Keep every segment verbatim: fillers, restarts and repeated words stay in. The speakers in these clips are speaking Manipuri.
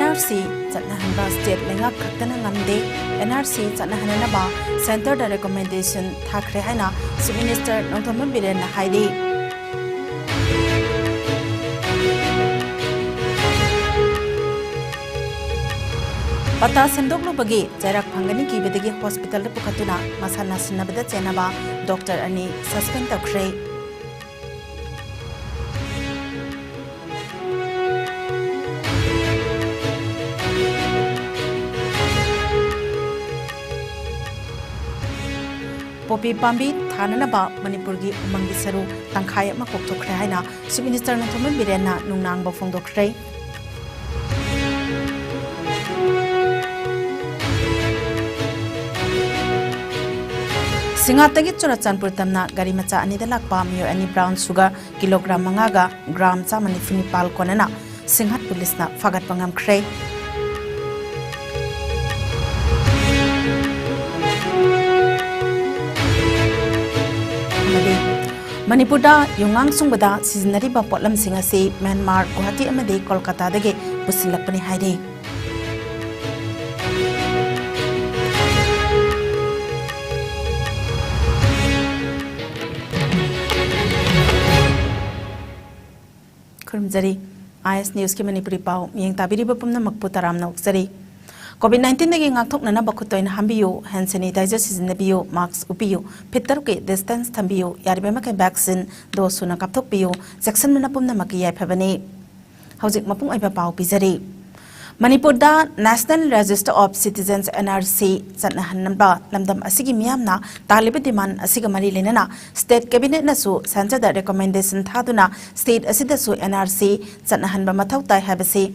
ꯑꯦꯟ ꯑꯥꯔ ꯁꯤ ꯆꯠꯅꯍꯟꯕ state ꯂꯩꯉꯥꯛ ꯈꯛꯇꯅ ꯉꯝꯗꯦ꯫ ꯑꯦꯟ ꯑꯥꯔ ꯁꯤ ꯆꯠꯅꯍꯟꯅꯅꯕ centreꯗ recommendation ꯊꯥꯈ꯭ꯔꯦ ꯍꯥꯏꯅ Chief Minister ꯅꯣꯡꯊꯣꯝꯕꯝ ꯕꯤꯔꯦꯟꯅ ꯍꯥꯏꯔꯤ꯫ ꯄꯇꯥ ꯁꯦꯝꯗꯣꯛꯂꯨꯕꯒꯤ ꯆꯩꯔꯥꯛ ꯐꯪꯒꯅꯤ ꯀꯤꯕꯗꯒꯤ hospitalꯗ ꯄꯨꯈꯠꯇꯨꯅ ꯃꯁꯥ ꯅꯥꯁꯤꯟꯅꯕꯗ ꯆꯦꯟꯅꯕ doctor ꯑꯅꯤ suspend ꯇꯧꯈ꯭ꯔꯦ꯫ ꯄꯣꯄꯤ ꯄꯥꯝꯕꯤ ꯊꯥꯅꯅꯕ ꯃꯅꯤꯄꯨꯔꯒꯤ ꯎꯃꯪꯒꯤ ꯁꯔꯨ ꯇꯪꯈꯥꯏ ꯑꯃ ꯀꯣꯛꯊꯣꯛꯈ꯭ꯔꯦ ꯍꯥꯏꯅ Chief Minister ꯅꯣꯡꯊꯣꯝꯕꯝ ꯕꯤꯔꯦꯟꯅ ꯅꯨꯡꯅꯥꯡꯕ ꯐꯣꯡꯗꯣꯛꯈ꯭ꯔꯦ꯫ ꯁꯤꯡꯍꯥꯠꯇꯒꯤ ꯆꯨꯔꯆꯥꯟꯄꯨꯔ ꯇꯝꯅ ꯒꯥꯔꯤ ꯃꯆꯥ ꯑꯅꯤꯗ ꯂꯥꯛꯄ ꯃꯤꯑꯣꯏ ꯑꯅꯤ brown sugar kilogram ꯃꯉꯥꯒ gram ꯆꯥꯝꯃ ꯅꯤꯐꯨ ꯅꯤꯄꯥꯜ ꯀꯣꯟꯅꯅ ꯁꯤꯡꯍꯥꯠ ꯄꯨꯂꯤꯁꯅ ꯐꯥꯒꯠꯄ ꯉꯝꯈ꯭ꯔꯦ꯫ ꯑꯃꯗꯤ ꯃꯅꯤꯄꯨꯔꯗ ꯌꯨꯉꯥꯡ ꯁꯨꯡꯕꯗ ꯁꯤꯖꯤꯟꯅꯔꯤꯕ ꯄꯣꯠꯂꯝꯁꯤꯡ ꯑꯁꯤ ꯃ꯭ꯌꯥꯟꯃꯥꯔ, ꯒꯨꯋꯥꯍꯥꯇꯤ ꯑꯃꯗꯤ ꯀꯣꯜꯀꯇꯥꯗꯒꯤ ꯄꯨꯁꯤꯜꯂꯛꯄꯅꯤ ꯍꯥꯏꯔꯤ꯫ ꯈꯨꯔꯨꯝꯖꯔꯤ꯫ ꯑꯥꯏ ꯑꯦꯁ ꯅ꯭ꯌꯨꯁꯀꯤ ꯃꯅꯤꯄꯨꯔꯤ ꯄꯥꯎ ꯃꯤꯠꯌꯦꯡ ꯇꯥꯕꯤꯔꯤꯕ ꯄꯨꯝꯅꯃꯛꯄꯨ ꯇꯔꯥꯝꯅ ꯑꯣꯛꯆꯔꯤ꯫ COVID nineteenꯗꯒꯤ ꯉꯥꯛꯊꯣꯛꯅꯅꯕ ꯈꯨꯠ ꯇꯣꯏꯅ ꯍꯥꯝꯕꯤꯌꯨ, hand sanitizer ꯁꯤꯖꯤꯟꯅꯕꯤꯌꯨ, mask ꯎꯞꯄꯤꯌꯨ, feet ꯇꯔꯨꯛꯀꯤ distance ꯊꯝꯕꯤꯌꯨ, ꯌꯥꯔꯤꯕ ꯃꯈꯩ vaccine dose ꯁꯨꯅ ꯀꯥꯞꯊꯣꯛꯄꯤꯌꯨ, ꯆꯦꯛꯁꯤꯟꯕꯅ ꯄꯨꯝꯅꯃꯛꯀꯤ ꯌꯥꯏꯐꯕꯅꯤ꯫ ꯍꯧꯖꯤꯛ ꯃꯄꯨꯡ ꯑꯣꯏꯕ ꯄꯥꯎ ꯄꯤꯖꯔꯤ꯫ ꯃꯅꯤꯄꯨꯔꯗ National Register of Citizens, N R C, ꯆꯠꯅꯍꯟꯅꯕ ꯂꯝꯗꯝ ꯑꯁꯤꯒꯤ ꯃꯤꯌꯥꯝꯅ ꯇꯥꯜꯂꯤꯕ demand ꯑꯁꯤꯒ ꯃꯔꯤ ꯂꯩꯅꯅ state cabinetꯅꯁꯨ centreꯗ recommendation ꯊꯥꯗꯨꯅ state ꯑꯁꯤꯗꯁꯨ N R C ꯆꯠꯅꯍꯟꯕ ꯃꯊꯧ ꯇꯥꯏ ꯍꯥꯏꯕꯁꯤ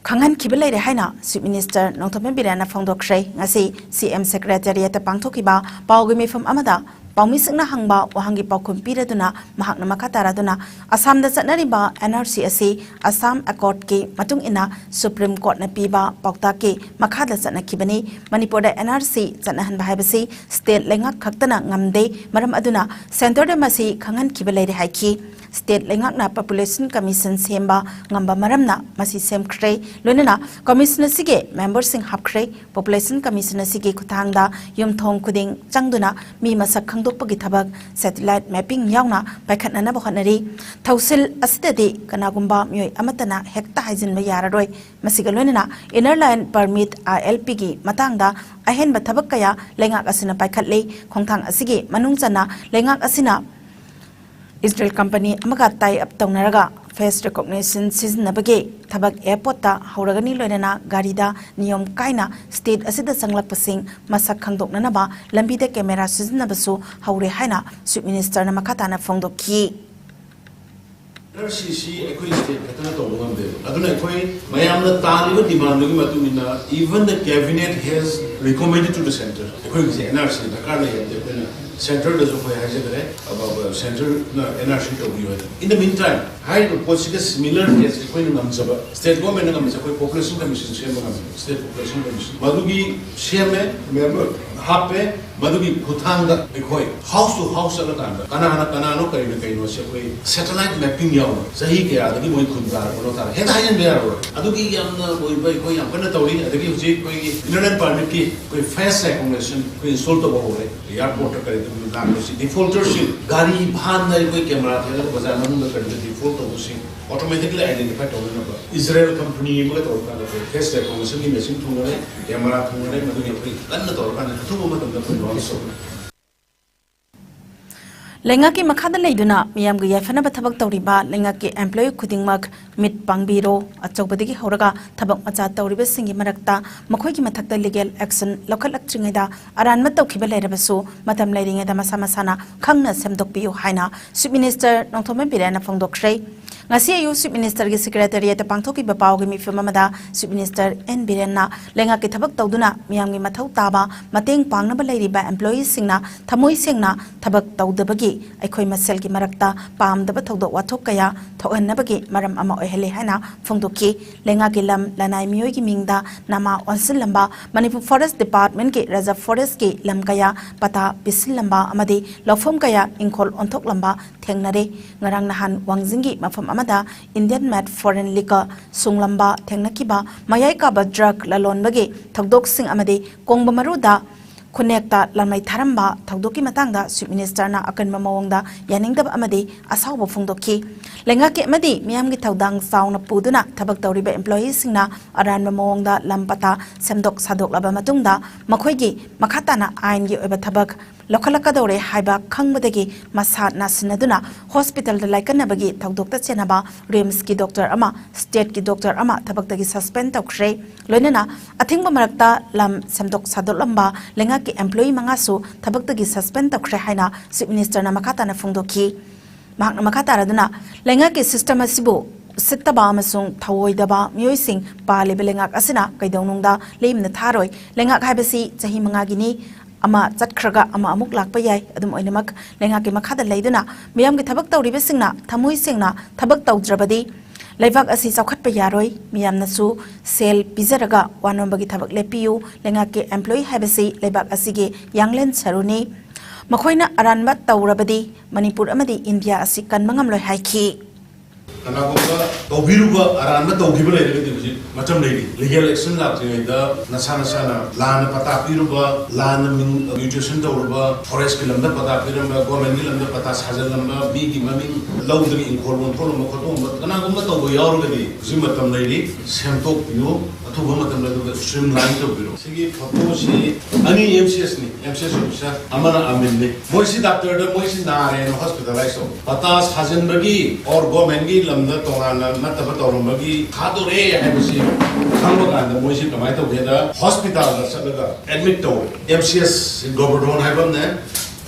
ꯈꯪꯍꯟꯈꯤꯕ ꯂꯩꯔꯦ ꯍꯥꯏꯅ Chief Minister ꯅꯣꯡꯊꯣꯝꯕꯝ ꯕꯤꯔꯦꯟꯅ ꯐꯣꯡꯗꯣꯛꯈ꯭ꯔꯦ꯫ ꯉꯁꯤ C M Secretariatꯇ ꯄꯥꯡꯊꯣꯛꯈꯤꯕ ꯄꯥꯎꯒꯤ ꯃꯤꯐꯝ ꯑꯃꯗ ꯄꯥꯎꯃꯤꯁꯤꯡꯅ ꯍꯪꯕ ꯋꯥꯍꯪꯒꯤ ꯄꯥꯎꯈꯨꯝ ꯄꯤꯔꯗꯨꯅ ꯃꯍꯥꯛꯅ ꯃꯈꯥ ꯇꯥꯔꯗꯨꯅ, ꯑꯁꯥꯝꯗ ꯆꯠꯅꯔꯤꯕ N R C ꯑꯁꯤ Assam Accordꯀꯤ ꯃꯇꯨꯡ ꯏꯟꯅ Supreme Courtꯅ ꯄꯤꯕ ꯄꯥꯎꯇꯥꯛꯀꯤ ꯃꯈꯥꯗ ꯆꯠꯅꯈꯤꯕꯅꯤ꯫ ꯃꯅꯤꯄꯨꯔꯗ N R C ꯆꯠꯅꯍꯟꯕ ꯍꯥꯏꯕꯁꯤ state ꯂꯩꯉꯥꯛ ꯈꯛꯇꯅ ꯉꯝꯗꯦ꯫ ꯃꯔꯝ ꯑꯗꯨꯅ centreꯗ ꯃꯁꯤ ꯈꯪꯍꯟꯈꯤꯕ ꯂꯩꯔꯦ ꯍꯥꯏꯈꯤ꯫ State ꯂꯩꯉꯥꯛꯅ Population Commission ꯁꯦꯝꯕ ꯉꯝꯕ ꯃꯔꯝꯅ ꯃꯁꯤ ꯁꯦꯝꯈ꯭ꯔꯦ꯫ ꯂꯣꯏꯅꯅ commission ꯑꯁꯤꯒꯤ memberꯁꯤꯡ ꯍꯥꯞꯈ꯭ꯔꯦ꯫ Population Commission ꯑꯁꯤꯒꯤ ꯈꯨꯠꯊꯥꯡꯗ ꯌꯨꯝꯊꯣꯡ ꯈꯨꯗꯤꯡ ꯆꯪꯗꯨꯅ ꯃꯤ ꯃꯁꯛ ꯈꯪꯗꯣꯛꯄꯒꯤ ꯊꯕꯛ satellite mapping ꯌꯥꯎꯅ ꯄꯥꯏꯈꯠꯅꯅꯕ ꯍꯣꯠꯅꯔꯤ꯫ ꯊꯧꯁꯤꯜ ꯑꯁꯤꯗꯗꯤ ꯀꯅꯥꯒꯨꯝꯕ ꯃꯤꯑꯣꯏ ꯑꯃꯠꯇꯅ ꯍꯦꯛꯇ ꯍꯥꯏꯖꯤꯟꯕ ꯌꯥꯔꯔꯣꯏ꯫ ꯃꯁꯤꯒ ꯂꯣꯏꯅꯅ Inner Line Permit, ILPꯒꯤ ꯃꯇꯥꯡꯗ ꯑꯍꯦꯟꯕ ꯊꯕꯛ ꯀꯌꯥ ꯂꯩꯉꯥꯛ ꯑꯁꯤꯅ ꯄꯥꯏꯈꯠꯂꯤ꯫ ꯈꯣꯡꯊꯥꯡ ꯑꯁꯤꯒꯤ ꯃꯅꯨꯡ ꯆꯟꯅ ꯂꯩꯉꯥꯛ ꯑꯁꯤꯅ Israel company ꯑꯃꯒ tie up ꯇꯧꯅꯔꯒ face recognition ꯁꯤꯖꯤꯟꯅꯕꯒꯤ ꯊꯕꯛ airportꯇ ꯍꯧꯔꯒꯅꯤ꯫ ꯂꯣꯏꯅꯅ ꯒꯥꯔꯤꯗ ꯅꯤꯌꯣꯝ ꯀꯥꯏꯅ state ꯑꯁꯤꯗ ꯆꯪꯂꯛꯄꯁꯤꯡ ꯃꯁꯛ ꯈꯪꯗꯣꯛꯅꯅꯕ ꯂꯝꯕꯤꯗ camera ꯁꯤꯖꯤꯟꯅꯕꯁꯨ ꯍꯧꯔꯦ ꯍꯥꯏꯅ Chief Ministerꯅ ꯃꯈꯥ ꯇꯥꯅ ꯐꯣꯡꯗꯣꯛꯈꯤ꯫ ꯑꯦꯟ ꯑꯥꯔ ꯁꯤ ꯁꯤ ꯑꯩꯈꯣꯏ state ꯈꯛꯇꯅ ꯇꯧꯕ ꯉꯝꯗꯦꯕ꯫ ꯑꯗꯨꯅ ꯑꯩꯈꯣꯏ ꯃꯌꯥꯝꯅ ꯇꯥꯜꯂꯤꯕ demandꯗꯨꯒꯤ ꯃꯇꯨꯡ ꯏꯟꯅ, even the cabinet has recommended to the centre, ꯑꯩꯈꯣꯏꯒꯤꯁꯦ ꯑꯦꯟ ꯑꯥꯔ ꯁꯤ ꯗꯔꯀꯥꯔ ꯂꯩ ꯍꯥꯏꯕꯗꯤ ꯑꯩꯈꯣꯏꯅ centreꯗꯁꯨ ꯑꯩꯈꯣꯏ ꯍꯥꯏꯖꯈ꯭ꯔꯦ, ꯑꯕ-, ꯑꯕ-, centreꯅ ꯑꯦꯟ ꯑꯥꯔ ꯁꯤ ꯇꯧꯕꯤꯌꯨ ꯍꯥꯏꯗꯅ꯫ In the meantime, ꯍꯥꯏꯔꯤꯕ ꯄꯣꯠꯁꯤꯒ similar case ꯑꯩꯈꯣꯏꯅ ꯉꯝꯖꯕ, state governmentꯅ ꯉꯝꯖꯕ, ꯑꯩꯈꯣꯏ Population Commission ꯁꯦꯝꯕ ꯉꯝꯃꯤ꯫ State Population Commission ꯃꯗꯨꯒꯤ ꯁꯦꯝꯃꯦ, member ꯍꯥꯞꯄꯦ, ꯃꯗꯨꯒꯤ ꯈꯨꯠꯊꯥꯡꯗ ꯑꯩꯈꯣꯏ house to house ꯆꯠꯂꯀꯥꯟꯗ ꯀꯅꯥꯅ ꯀꯅꯥꯅꯣ, ꯀꯔꯤꯅ ꯀꯩꯅꯣꯁꯦ ꯑꯩꯈꯣꯏ satellite mapping ꯌꯥꯎꯅ ꯆꯍꯤ ꯀꯌꯥꯗꯒꯤ ꯃꯣꯏ ꯈꯨꯟ ꯇꯥꯔꯕꯅꯣ ꯇꯥꯔꯦ ꯍꯦꯛꯇ ꯍꯥꯏꯖꯤꯟꯕ ꯌꯥꯔꯣꯏ꯫ ꯑꯗꯨꯒꯤ ꯌꯥꯝꯅ ꯑꯣꯏꯕ ꯑꯩꯈꯣꯏ ꯌꯥꯝ ꯀꯟꯅ ꯇꯧꯔꯤ꯫ ꯑꯗꯒꯤ ꯍꯧꯖꯤꯛ ꯑꯩꯈꯣꯏꯒꯤ Inner Line Permitꯀꯤ ꯑꯩꯈꯣꯏ face recognition ꯑꯩꯈꯣꯏ install ꯇꯧꯕ ꯍꯧꯔꯦ꯫ Airportꯇ ꯀꯔꯤꯗ ꯂꯥꯛꯄꯁꯤ defaulterꯁꯤ ꯒꯥꯔꯤ ꯚꯥꯟꯗ ꯑꯩꯈꯣꯏ camera ꯊꯦꯠꯂꯒ ꯕꯖꯥꯔ ꯃꯅꯨꯡꯗ ꯀꯔꯤꯗ default ꯇꯧꯕꯁꯤ automatically identify ꯇꯧꯅꯅꯕ Israel company ꯑꯃꯒ ꯇꯧꯔꯀꯥꯟꯗ ꯑꯩꯈꯣꯏ face recognitionꯒꯤ machine ꯊꯨꯡꯉꯔꯦ, camera ꯊꯨꯡꯉꯔꯦ꯫ ꯃꯗꯨꯒꯤ ꯑꯩꯈꯣꯏ ꯀꯟꯅ ꯇꯧꯔꯀꯥꯟꯗ ꯑꯊꯨꯕ ꯃꯇꯝꯗ ꯑꯩꯈꯣꯏ launch ꯇꯧꯒꯅꯤ꯫ ꯂꯩꯉꯥꯛꯀꯤ ꯃꯈꯥꯗ ꯂꯩꯗꯨꯅ ꯃꯤꯌꯥꯝꯒꯤ ꯌꯥꯏꯐꯅꯕ ꯊꯕꯛ ꯇꯧꯔꯤꯕ ꯂꯩꯉꯥꯛꯀꯤ employee ꯈꯨꯗꯤꯡꯃꯛ ꯃꯤꯠ ꯄꯥꯡꯕꯤꯔꯣ꯫ ꯑꯆꯧꯕꯗꯒꯤ ꯍꯧꯔꯒ ꯊꯕꯛ ꯃꯆꯥ ꯇꯧꯔꯤꯕꯁꯤꯡꯒꯤ ꯃꯔꯛꯇ ꯃꯈꯣꯏꯒꯤ ꯃꯊꯛꯇ legal action ꯂꯧꯈꯠꯂꯛꯇ꯭ꯔꯤꯉꯩꯗ ꯑꯔꯥꯟꯕ ꯇꯧꯈꯤꯕ ꯂꯩꯔꯕꯁꯨ ꯃꯇꯝ ꯂꯩꯔꯤꯉꯩꯗ ꯃꯁꯥ ꯃꯁꯥꯅ ꯈꯪꯅ ꯁꯦꯝꯗꯣꯛꯄꯤꯌꯨ ꯍꯥꯏꯅ Chief Minister ꯅꯣꯡꯊꯣꯝꯕꯝ ꯕꯤꯔꯦꯟꯅ ꯐꯣꯡꯗꯣꯛꯈ꯭ꯔꯦ꯫ ꯉꯁꯤ ꯑꯌꯨꯛ Chief Minister ꯒꯤ Secretariat ꯇ ꯄꯥꯡꯊꯣꯛꯈꯤꯕ ꯄꯥꯎꯒꯤ ꯃꯤꯐꯝ ꯑꯃꯗ Chief Minister N ꯕꯤꯔꯦꯟꯅ ꯂꯩꯉꯥꯛꯀꯤ ꯊꯕꯛ ꯇꯧꯗꯨꯅ ꯃꯤꯌꯥꯝꯒꯤ ꯃꯊꯧ ꯇꯥꯕ ꯃꯇꯦꯡ ꯄꯥꯡꯅꯕ ꯂꯩꯔꯤꯕ employee ꯁꯤꯡꯅ ꯊꯃꯣꯏ ꯁꯦꯡꯅ ꯊꯕꯛ ꯇꯧꯗꯕꯒꯤ ꯑꯩꯈꯣꯏ ꯃꯁꯦꯜꯒꯤ ꯃꯔꯛꯇ ꯄꯥꯝꯗꯕ ꯊꯧꯗꯣꯛ ꯋꯥꯊꯣꯛ ꯀꯌꯥ ꯊꯣꯛꯍꯟꯅꯕꯒꯤ ꯃꯔꯝ ꯑꯃ ꯑꯣꯏꯍꯜꯂꯤ ꯍꯥꯏꯅ ꯐꯣꯡꯗꯣꯛꯈꯤ꯫ ꯂꯩꯉꯥꯛꯀꯤ ꯂꯝ ꯂꯅꯥꯏ ꯃꯤꯑꯣꯏꯒꯤ ꯃꯤꯡꯗ ꯅꯃꯥ ꯑꯣꯟꯁꯤꯜꯂꯝꯕ, ꯃꯅꯤꯄꯨꯔ Forest Department ꯀꯤ Reserve Forest ꯀꯤ ꯂꯝ ꯀꯌꯥ ꯄꯇꯥ ꯄꯤꯁꯤꯜꯂꯝꯕ ꯑꯃꯗꯤ ꯂꯧꯐꯝ ꯀꯌꯥ ꯏꯪꯈꯣꯜ ꯑꯣꯟꯊꯣꯛꯂꯝꯕ ꯊꯦꯡꯅꯔꯦ꯫ ꯉꯔꯥꯡ ꯅꯍꯥꯟ ꯋꯥꯡꯖꯤꯡꯒꯤ ꯃꯐꯝ ꯑꯃꯗ Indian made foreign liquor ꯁꯨꯡꯂꯝꯕ ꯊꯦꯡꯅꯈꯤꯕ, ꯃꯌꯥꯏ ꯀꯥꯕ drug ꯂꯂꯣꯟꯕꯒꯤ ꯊꯧꯗꯣꯛꯁꯤꯡ ꯑꯃꯗꯤ ꯀꯣꯡꯕ ꯃꯔꯨꯗ ꯈꯨꯟꯅꯦꯛꯇ ꯂꯥꯃꯩ ꯊꯥꯔꯝꯕ ꯊꯧꯗꯣꯛꯀꯤ ꯃꯇꯥꯡꯗ Chief Minister ꯅ ꯑꯀꯟꯕ ꯃꯑꯣꯡꯗ ꯌꯥꯅꯤꯡꯗꯕ ꯑꯃꯗꯤ ꯑꯁꯥꯎꯕ ꯐꯣꯡꯗꯣꯛꯈꯤ꯫ ꯂꯩꯉꯥꯛꯀꯤ ꯑꯃꯗꯤ ꯃꯤꯌꯥꯝꯒꯤ ꯊꯧꯗꯥꯡ ꯆꯥꯎꯅ ꯄꯨꯗꯨꯅ ꯊꯕꯛ ꯇꯧꯔꯤꯕ employee ꯁꯤꯡꯅ ꯑꯔꯥꯟꯕ ꯃꯑꯣꯡꯗ ꯂꯝ ꯄꯇꯥ ꯁꯦꯝꯗꯣꯛ ꯁꯥꯗꯣꯛꯂꯕ ꯃꯇꯨꯡꯗ ꯃꯈꯣꯏꯒꯤ ꯃꯈꯥ ꯇꯥꯅ ꯑꯥꯏꯟꯒꯤ ꯑꯣꯏꯕ ꯊꯕꯛ ꯂꯧꯈꯠꯂꯛꯀꯗꯧꯔꯦ ꯍꯥꯏꯕ ꯈꯪꯕꯗꯒꯤ ꯃꯁꯥ ꯅꯥꯁꯤꯟꯅꯗꯨꯅ hospital ꯗ ꯂꯥꯏꯀꯠꯅꯕꯒꯤ ꯊꯧꯗꯣꯛꯇ ꯆꯦꯟꯅꯕ RIMS ꯀꯤ doctor ꯑꯃ, state ꯀꯤ doctor ꯑꯃ ꯊꯕꯛꯇꯒꯤ suspend ꯇꯧꯈ꯭ꯔꯦ꯫ ꯂꯣꯏꯅꯅ ꯑꯊꯤꯡꯕ ꯃꯔꯛꯇ ꯂꯝ ꯁꯦꯝꯗꯣꯛ ꯁꯥꯗꯣꯛꯂꯝꯕ ꯂꯩꯉꯥꯛꯀꯤ employee ꯃꯉꯥꯁꯨ ꯊꯕꯛꯇꯒꯤ suspend ꯇꯧꯈ꯭ꯔꯦ ꯍꯥꯏꯅ Chief Minister ꯅ ꯃꯈꯥ ꯇꯥꯅ ꯐꯣꯡꯗꯣꯛꯈꯤ꯫ ꯃꯍꯥꯛꯅ ꯃꯈꯥ ꯇꯥꯔꯗꯨꯅ, ꯂꯩꯉꯥꯛꯀꯤ system ꯑꯁꯤꯕꯨ ꯎꯁꯤꯠꯇꯕ ꯑꯃꯁꯨꯡ ꯊꯧꯑꯣꯏꯗꯕ ꯃꯤꯑꯣꯏꯁꯤꯡ ꯄꯥꯜꯂꯤꯕ ꯂꯩꯉꯥꯛ ꯑꯁꯤꯅ ꯀꯩꯗꯧꯅꯨꯡꯗ ꯂꯦꯝꯅ ꯊꯥꯔꯣꯏ꯫ ꯂꯩꯉꯥꯛ ꯍꯥꯏꯕꯁꯤ ꯆꯍꯤ ꯃꯉꯥꯒꯤꯅꯤ, ꯑꯃ ꯆꯠꯈ꯭ꯔꯒ ꯑꯃ ꯑꯃꯨꯛ ꯂꯥꯛꯄ ꯌꯥꯏ꯫ ꯑꯗꯨꯝ ꯑꯣꯏꯅꯃꯛ, ꯂꯩꯉꯥꯛꯀꯤ ꯃꯈꯥꯗ ꯂꯩꯗꯨꯅ ꯃꯤꯌꯥꯝꯒꯤ ꯊꯕꯛ ꯇꯧꯔꯤꯕꯁꯤꯡꯅ ꯊꯃꯣꯏ ꯁꯦꯡꯅ ꯊꯕꯛ ꯇꯧꯗ꯭ꯔꯕꯗꯤ ꯂꯩꯕꯥꯛ ꯑꯁꯤ ꯆꯥꯎꯈꯠꯄ ꯌꯥꯔꯣꯏ꯫ ꯃꯤꯌꯥꯝꯅꯁꯨ ꯁꯦꯜ ꯄꯤꯖꯔꯒ ꯋꯥ ꯅꯣꯝꯕꯒꯤ ꯊꯕꯛ ꯂꯦꯞꯄꯤꯌꯨ꯫ ꯂꯩꯉꯥꯛꯀꯤ employee ꯍꯥꯏꯕꯁꯤ ꯂꯩꯕꯥꯛ ꯑꯁꯤꯒꯤ ꯌꯥꯡꯂꯦꯟ ꯁꯔꯨꯅꯤ꯫ ꯃꯈꯣꯏꯅ ꯑꯔꯥꯟꯕ ꯇꯧꯔꯕꯗꯤ ꯃꯅꯤꯄꯨꯔ ꯑꯃꯗꯤ ꯏꯟꯗꯤꯌꯥ ꯑꯁꯤ ꯀꯟꯕ ꯉꯝꯂꯣꯏ ꯍꯥꯏꯈꯤ꯫ ꯀꯅꯥꯒꯨꯝꯕ ꯇꯧꯕꯤꯔꯨꯕ ꯑꯔꯥꯟꯕ ꯇꯧꯈꯤꯕ ꯂꯩꯔꯒꯗꯤ ꯍꯧꯖꯤꯛ ꯃꯇꯝ ꯂꯩꯔꯤ꯫ Legal action ꯂꯥꯛꯇ꯭ꯔꯤꯉꯩꯗ ꯅꯁꯥ ꯅꯁꯥꯅ ꯂꯥꯟꯅ ꯄꯇꯥ ꯄꯤꯔꯨꯕ, ꯂꯥꯟꯅ ꯃꯤꯡ mutation ꯇꯧꯔꯨꯕ, forest ꯀꯤ ꯂꯝꯗ ꯄꯇꯥ ꯄꯤꯔꯝꯕ, government ꯀꯤ ꯂꯝꯗ ꯄꯇꯥ ꯁꯥꯖꯜꯂꯝꯕ, ꯃꯤꯒꯤ ꯃꯃꯤꯡ ꯂꯧꯗꯅ ꯏꯪꯈꯣꯜ ꯑꯣꯟꯊꯣꯛꯂꯝꯕ ꯈꯣꯠꯇꯣꯛꯂꯝꯕ ꯀꯅꯥꯒꯨꯝꯕ ꯇꯧꯕ ꯌꯥꯎꯔꯒꯗꯤ ꯍꯧꯖꯤꯛ ꯃꯇꯝ ꯂꯩꯔꯤ, ꯁꯦꯝꯗꯣꯛꯄꯤꯌꯨ꯫ ꯑꯊꯨꯕ ꯃꯇꯝꯗ ꯑꯗꯨꯒ streamline ꯇꯧꯕꯤꯔꯣ꯫ ꯁꯤꯒꯤ photo ꯁꯤ ꯑꯅꯤ M C S ꯅꯤ, M C S officer, ꯑꯃꯅ ꯑꯃꯤꯟꯅꯤ꯫ ꯃꯣꯏꯁꯤ doctor ꯗ ꯃꯣꯏꯁꯤ ꯅꯥꯔꯦꯅ hospitalize ꯇꯧꯕ꯫ ꯄꯇꯥ ꯁꯥꯖꯤꯟꯕꯒꯤ or government ꯀꯤ ꯂꯝꯗ ꯇꯣꯉꯥꯟꯅ ꯅꯠꯇꯕ ꯇꯧꯔꯝꯕꯒꯤ ꯊꯥꯗꯣꯔꯛꯑꯦ ꯍꯥꯏꯕꯁꯤ ꯈꯪꯕ ꯀꯥꯟꯗ ꯃꯣꯏꯁꯤ ꯀꯃꯥꯏꯅ ꯇꯧꯒꯦꯗ hospital ꯗ ꯆꯠꯂꯒ admit ꯇꯧꯔꯦ꯫ M C S ꯒꯣꯕꯔꯙꯣꯟ ꯍꯥꯏꯕ ꯑꯃꯅꯦ,